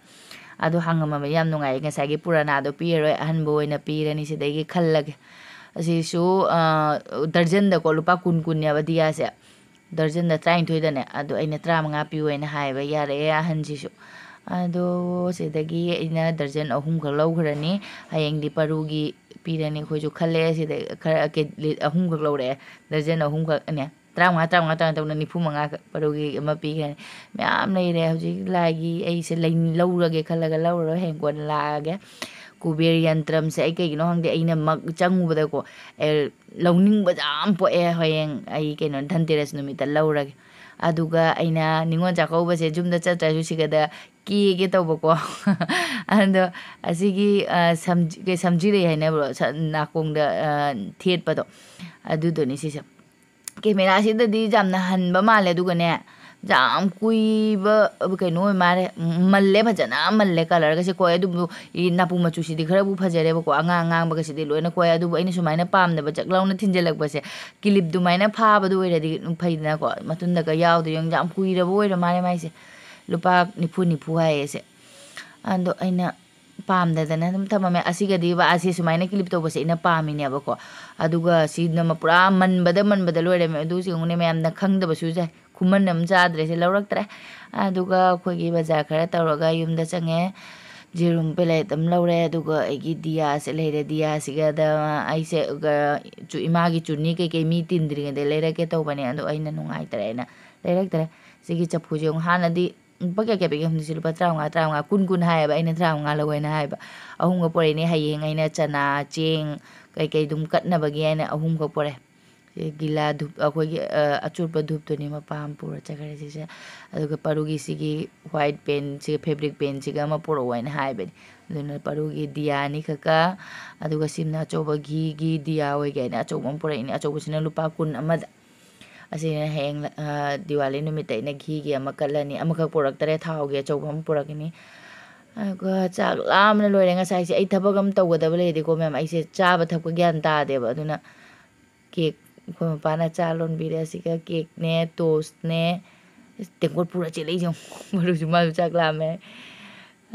ꯑꯗꯣ ꯍꯥꯡꯉꯝꯃꯕ ꯌꯥꯝ ꯅꯨꯡꯉꯥꯏꯌꯦ꯫ ꯉꯁꯥꯏꯒꯤ ꯄꯨꯔꯥꯅꯥꯗꯣ ꯄꯤꯔꯔꯣꯏ, ꯑꯍꯟꯕ ꯑꯣꯏꯅ ꯄꯤꯔꯅꯤ ꯁꯤꯗꯒꯤ ꯈꯜꯂꯒꯦ꯫ ꯑꯁꯤꯁꯨ, ꯑ, ꯗꯔꯖꯟꯗꯀꯣ ꯂꯨꯄꯥ ꯀꯨꯟ ꯀꯨꯟꯅꯦꯕ ꯗꯤꯌꯥꯁꯦ꯫ ꯗꯔꯖꯟꯗ ꯇꯔꯥꯅꯤꯊꯣꯏꯗꯅꯦ꯫ ꯑꯗꯣ ꯑꯩꯅ ꯇꯔꯥꯃꯉꯥ ꯄꯤꯌꯨ ꯍꯥꯏꯅ ꯍꯥꯏꯕ, ꯌꯥꯔꯛꯑꯦ ꯑꯍꯟꯁꯤꯁꯨ꯫ ꯑꯗꯣ ꯁꯤꯗꯒꯤ ꯑꯩꯅ ꯗꯔꯖꯟ ꯑꯍꯨꯝꯈꯛ ꯂꯧꯈ꯭ꯔꯅꯤ꯫ ꯍꯌꯦꯡꯗꯤ ꯄꯔꯨꯒꯤ ꯄꯤꯔꯅꯤ ꯑꯩꯈꯣꯏꯁꯨ ꯈꯜꯂꯦ꯫ ꯁꯤꯗ ꯈꯔ ꯀꯦ-, ꯑꯍꯨꯝꯈꯛ ꯂꯧꯔꯛꯑꯦ, ꯗꯔꯖꯟ ꯑꯍꯨꯝꯈꯛꯅꯦ꯫ ꯇꯔꯥꯃꯉꯥ, ꯇꯔꯥꯃꯉꯥ, ꯇꯔꯥꯃꯉꯥ ꯇꯧꯅ ꯅꯤꯐꯨ ꯃꯉꯥ ꯄꯔꯨꯒꯤ ꯑꯃ ꯄꯤꯈ꯭ꯔꯅꯤ꯫ ꯃꯌꯥꯝ ꯂꯩꯔꯦ꯫ ꯍꯧꯖꯤꯛ ꯂꯥꯏꯒꯤ ꯑꯩꯁꯦ ꯂꯩ-, ꯂꯧꯔꯒꯦ ꯈꯜꯂꯒ ꯂꯧꯔꯔꯣꯏ, ꯍꯌꯦꯡ ꯀꯣꯟꯅ ꯂꯥꯛꯑꯒꯦ꯫ ꯀꯨꯕꯦꯔ ꯌꯟꯇ꯭ꯔꯝꯁꯦ ꯑꯩ ꯀꯩꯒꯤꯅꯣ ꯈꯪꯗꯦ, ꯑꯩꯅ ꯃꯛ ꯆꯪꯉꯨꯕꯗꯀꯣ, ꯑꯦ, ꯂꯧꯅꯤꯡꯕꯗ ꯌꯥꯝ ꯄꯣꯛꯑꯦ꯫ ꯍꯌꯦꯡ ꯑꯩ ꯀꯩꯅꯣ ꯙꯟꯇꯦꯔꯁ ꯅꯨꯃꯤꯠꯇ ꯂꯧꯔꯒꯦ꯫ ꯑꯗꯨꯒ ꯑꯩꯅ ꯅꯤꯉꯣꯜ ꯆꯥꯛꯀꯧꯕꯁꯦ ꯌꯨꯝꯗ ꯆꯠꯇ꯭ꯔꯁꯨ ꯁꯤꯒꯗ ꯀꯦꯒꯦ ꯇꯧꯕꯀꯣ꯫ ꯑꯗꯣ ꯑꯁꯤꯒꯤ, ꯑ, ꯁꯝꯖꯤ-, ꯀꯩ, ꯁꯝꯖꯤꯔꯩ ꯍꯥꯏꯅꯕ꯭ꯔꯣ? ꯁ-, ꯅꯥꯀꯣꯡꯗ, ꯑ, ꯊꯦꯠꯄꯗꯣ꯫ ꯑꯗꯨꯗꯨꯅꯤ ꯁꯤꯁꯦ꯫ ꯀꯦꯃꯦꯔꯥꯁꯤꯗꯗꯤ ꯌꯥꯝꯅ ꯍꯟꯕ ꯃꯥꯜꯂꯦ, ꯑꯗꯨꯒꯅꯦ, ꯌꯥꯝ ꯀꯨꯏꯕ ꯀꯩꯅꯣ ꯑꯣꯏ ꯃꯥꯜꯂꯦ꯫ ꯃꯜꯂꯦ, ꯐꯖꯅ ꯃꯜꯂꯦ꯫ ꯀꯂꯔꯒꯁꯦ ꯀꯣꯏ, ꯑꯗꯨꯕꯨ ꯏ ꯅꯥꯄꯨ ꯃꯆꯨꯁꯤꯗꯤ ꯈꯔꯕꯨ ꯐꯖꯔꯦꯕꯀꯣ, ꯑꯉꯥꯡ ꯑꯉꯥꯡꯕꯒꯁꯤꯗꯤ ꯂꯣꯏꯅ ꯀꯣꯏ꯫ ꯑꯗꯨꯕꯨ ꯑꯩꯅ ꯁꯨꯃꯥꯏꯅ ꯄꯥꯝꯗꯕ ꯆꯥꯛ ꯂꯥꯎꯅ ꯊꯤꯟꯖꯜꯂꯛꯄꯁꯦ, ꯀꯤꯂꯤꯞ ꯑꯗꯨꯃꯥꯏꯅ ꯐꯥꯕꯗꯨ ꯑꯣꯏꯔꯗꯤ ꯐꯩꯗꯅꯀꯣ, ꯃꯇꯨꯡꯗꯒ ꯌꯥꯎꯗꯣ ꯌꯦꯡꯉꯨ, ꯌꯥꯝ ꯀꯨꯏꯔꯕ ꯑꯣꯏꯔ ꯃꯥꯜꯂꯦ ꯃꯥꯏꯁꯦ꯫ ꯂꯨꯄꯥ ꯅꯤꯐꯨ, ꯅꯤꯐꯨ ꯍꯥꯏꯌꯦ ꯁꯦ꯫ ꯑꯗꯣ ꯑꯩꯅ ꯄꯥꯝꯗꯗꯅ ꯑꯗꯨꯝ ꯊꯝꯃꯝꯃꯦ꯫ ꯑꯁꯤꯒꯗꯤ ꯕ-, ꯑꯁꯤ ꯁꯨꯃꯥꯏꯅ ꯀꯤꯂꯤꯞ ꯇꯧꯕꯁꯦ ꯑꯩꯅ ꯄꯥꯝꯃꯤꯅꯦꯕꯀꯣ꯫ ꯑꯗꯨꯒ ꯁꯤꯅ ꯃ-, ꯄꯨꯔꯥ ꯃꯟꯕꯗ, ꯃꯟꯕꯗ ꯂꯣꯏꯔꯝꯃꯦ꯫ ꯑꯗꯨ ꯌꯦꯡꯉꯨꯅꯦ ꯃꯌꯥꯝꯅ ꯈꯪꯗꯕꯁꯨ ꯌꯥꯏ꯫ ꯈꯨꯃꯟ ꯑꯃ ꯆꯥꯗ꯭ꯔꯦ, ꯁꯤ ꯂꯧꯔꯛꯇ꯭ꯔꯦ꯫ ꯑꯗꯨꯒ ꯑꯩꯈꯣꯏꯒꯤ ꯕꯖꯥꯔ ꯈꯔ ꯇꯧꯔꯒ ꯌꯨꯝꯗ ꯆꯪꯉꯦ꯫ ꯌꯦꯔꯨꯝ ꯄꯦꯂꯦꯠ ꯑꯃ ꯂꯧꯔꯦ꯫ ꯑꯗꯨꯒ ꯑꯩꯒꯤ ꯗꯤꯌꯥꯁꯦ ꯂꯩꯔꯦ꯫ ꯗꯤꯌꯥꯁꯤꯒꯗ ꯑꯩꯁꯦ ꯒ-, ꯆꯨ-, ꯏꯃꯥꯒꯤ ꯆꯨꯅꯤ ꯀꯩꯀꯩ ꯃꯤ ꯇꯤꯟꯗ꯭ꯔꯤꯉꯩꯗ ꯂꯩꯔꯛꯀꯦ ꯇꯧꯕꯅꯦ꯫ ꯑꯗꯣ ꯑꯩꯅ ꯅꯨꯡꯉꯥꯏꯇ꯭ꯔꯦꯅ ꯂꯩꯔꯛꯇ꯭ꯔꯦ꯫ ꯁꯤꯒꯤ ꯆꯐꯨꯁꯦ ꯌꯦꯡꯉꯨ, ꯍꯥꯟꯅꯗꯤ ꯂꯨꯄꯥ ꯀꯌꯥ ꯀꯌꯥ ꯄꯤꯒꯦ ꯈꯪꯗꯦ, ꯁꯤ ꯂꯨꯄꯥ ꯇꯔꯥꯃꯉꯥ, ꯇꯔꯥꯃꯉꯥ, ꯀꯨꯟ, ꯀꯨꯟ ꯍꯥꯏꯌꯦꯕ꯫ ꯑꯩꯅ ꯇꯔꯥꯃꯉꯥ ꯂꯧꯋꯦꯅ ꯍꯥꯏꯕ꯫ ꯑꯍꯨꯝꯒ ꯄꯨꯔꯛꯏꯅꯦ꯫ ꯍꯌꯦꯡ ꯑꯩꯅ ꯆꯅꯥ, ꯆꯦꯡ ꯀꯩꯀꯩ ꯑꯗꯨꯝ ꯀꯠꯅꯕꯒꯤ ꯍꯥꯏꯅ ꯑꯍꯨꯝꯈꯛ ꯄꯨꯔꯛꯑꯦ꯫ ꯁꯤ ꯒꯤꯂꯥ ꯙꯨꯞ, ꯑꯩꯈꯣꯏꯒꯤ, ꯑ, ꯑꯆꯨꯔꯄ ꯙꯨꯞꯇꯨꯅꯤ ꯃꯄꯥ ꯑꯃ ꯄꯨꯔ ꯆꯠꯈ꯭ꯔꯦ ꯁꯤꯁꯦ꯫ ꯑꯗꯨꯒ ꯄꯔꯨꯒꯤ ꯁꯤꯒꯤ ꯋꯥꯏꯠ ꯄꯦꯟꯁꯤꯒ, ꯐꯦꯕ꯭ꯔꯤꯛ ꯄꯦꯟꯁꯤꯒ ꯑꯃ ꯄꯨꯔꯛꯑꯣ ꯍꯥꯏꯅ ꯍꯥꯏꯕꯅꯤ꯫ ꯑꯗꯨꯅ ꯄꯔꯨꯒꯤ ꯗꯤꯌꯥ ꯑꯅꯤꯈꯛꯀ, ꯑꯗꯨꯒ ꯁꯤꯝꯅ ꯑꯆꯧꯕ ꯘꯤꯒꯤ ꯗꯤꯌꯥ ꯑꯣꯏꯒꯦ ꯍꯥꯏꯅ ꯑꯆꯧꯕ ꯑꯃ ꯄꯨꯔꯛꯏꯅꯦ꯫ ꯑꯆꯧꯕꯁꯤꯅ ꯂꯨꯄꯥ ꯀꯨꯟ ꯑꯃꯗ꯫ ꯑꯁꯤꯅ ꯍꯌꯦꯡ, ꯑ, ꯗꯤꯋꯥꯂꯤ ꯅꯨꯃꯤꯠꯇ ꯑꯩꯅ ꯘꯤꯒꯤ ꯑꯃ ꯀꯠꯂꯅꯤ꯫ ꯑꯃꯈꯛ ꯄꯨꯔꯛꯇꯔꯦ, ꯊꯥꯎꯒꯤ ꯑꯆꯧꯕ ꯑꯃ ꯄꯨꯔꯛꯀꯅꯤ꯫ ꯑꯗꯨꯒ ꯆꯥꯛ ꯂꯥꯝꯅ ꯂꯣꯏꯔꯦ ꯉꯁꯥꯏꯁꯦ꯫ ꯑꯩ ꯊꯕꯛ ꯑꯃ ꯇꯧꯒꯗꯕ ꯂꯩꯔꯗꯤꯀꯣ ꯃꯌꯥꯝ, ꯑꯩꯁꯦ ꯆꯥꯕ ꯊꯛꯄ ꯒ꯭ꯌꯥꯟ ꯇꯥꯗꯦꯕ꯫ ꯑꯗꯨꯅ ꯀꯦꯛ ꯑꯩꯈꯣꯏ ꯃꯄꯥꯅ ꯆꯥ ꯂꯣꯟꯕꯤꯔꯦ꯫ ꯑꯁꯤꯒ ꯀꯦꯛꯅꯦ, ꯇꯣꯁꯅꯦ, ꯇꯦꯡꯀꯣꯠ ꯄꯨꯔ ꯆꯦꯜꯂꯛꯏꯁꯦ ꯌꯦꯡꯉꯨ꯫ ꯃꯔꯨꯁꯨ ꯃꯥꯁꯨ ꯆꯥꯛ ꯂꯥꯝꯃꯦ꯫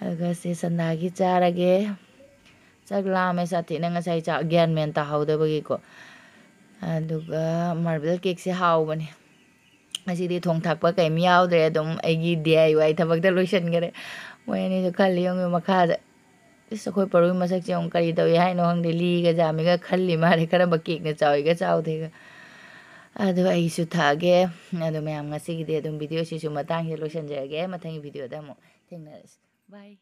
ꯑꯗꯨꯒ ꯁꯤ ꯁꯟꯗꯥꯒꯤ ꯆꯥꯔꯒꯦ꯫ ꯆꯥꯛ ꯂꯥꯝꯃꯦ ꯁꯥꯊꯤꯅ ꯉꯁꯥꯏ ꯆꯥꯛ ꯒ꯭ꯌꯥꯟ ꯃꯦꯟ ꯇꯥꯍꯧꯗꯕꯒꯤꯀꯣ꯫ ꯑꯗꯨꯒ ꯃꯥꯔꯕꯜ ꯀꯦꯛꯁꯦ ꯍꯥꯎꯕꯅꯦ꯫ ꯉꯁꯤꯗꯤ ꯊꯣꯡ ꯊꯥꯛꯄ ꯀꯩꯝ ꯌꯥꯎꯗ꯭ꯔꯦ, ꯑꯗꯨꯝ ꯑꯩꯒꯤ ꯗꯤ ꯑꯥꯏ ꯋꯥꯏ ꯊꯕꯛꯇ ꯂꯣꯏꯁꯤꯟꯈꯔꯦ꯫ ꯃꯣꯏ ꯑꯅꯤꯁꯨ ꯈꯜꯂꯤ ꯌꯦꯡꯉꯨ ꯃꯈꯥꯗ꯫ ꯏꯁ, ꯑꯩꯈꯣꯏ ꯄꯔꯨꯒꯤ ꯃꯁꯛꯁꯦ ꯌꯦꯡꯉꯨ, ꯀꯔꯤ ꯇꯧꯏ ꯍꯥꯏꯅꯣ ꯈꯪꯗꯦ, ꯂꯤꯒ ꯖꯥꯃꯤꯒ ꯈꯜꯂꯤ ꯃꯥꯜꯂꯦ, ꯀꯔꯝꯕ ꯀꯦꯛꯅ ꯆꯥꯎꯏꯒ ꯆꯥꯎꯗꯦꯒ꯫ ꯑꯗꯣ ꯑꯩꯁꯨ ꯊꯛꯑꯒꯦ꯫ ꯑꯗꯣ ꯃꯌꯥꯝ, ꯉꯁꯤꯒꯤꯗꯤ ꯑꯗꯨꯝ ꯚꯤꯗꯤꯑꯣꯁꯤꯁꯨ ꯃꯇꯥꯡꯁꯤꯗ ꯂꯣꯏꯁꯤꯟꯖꯔꯒꯦ꯫ ꯃꯊꯪꯒꯤ ꯚꯤꯗꯤꯑꯣꯗ ꯑꯃꯨꯛ ꯊꯦꯡꯅꯔꯁꯤ꯫ ꯕꯥꯏ꯫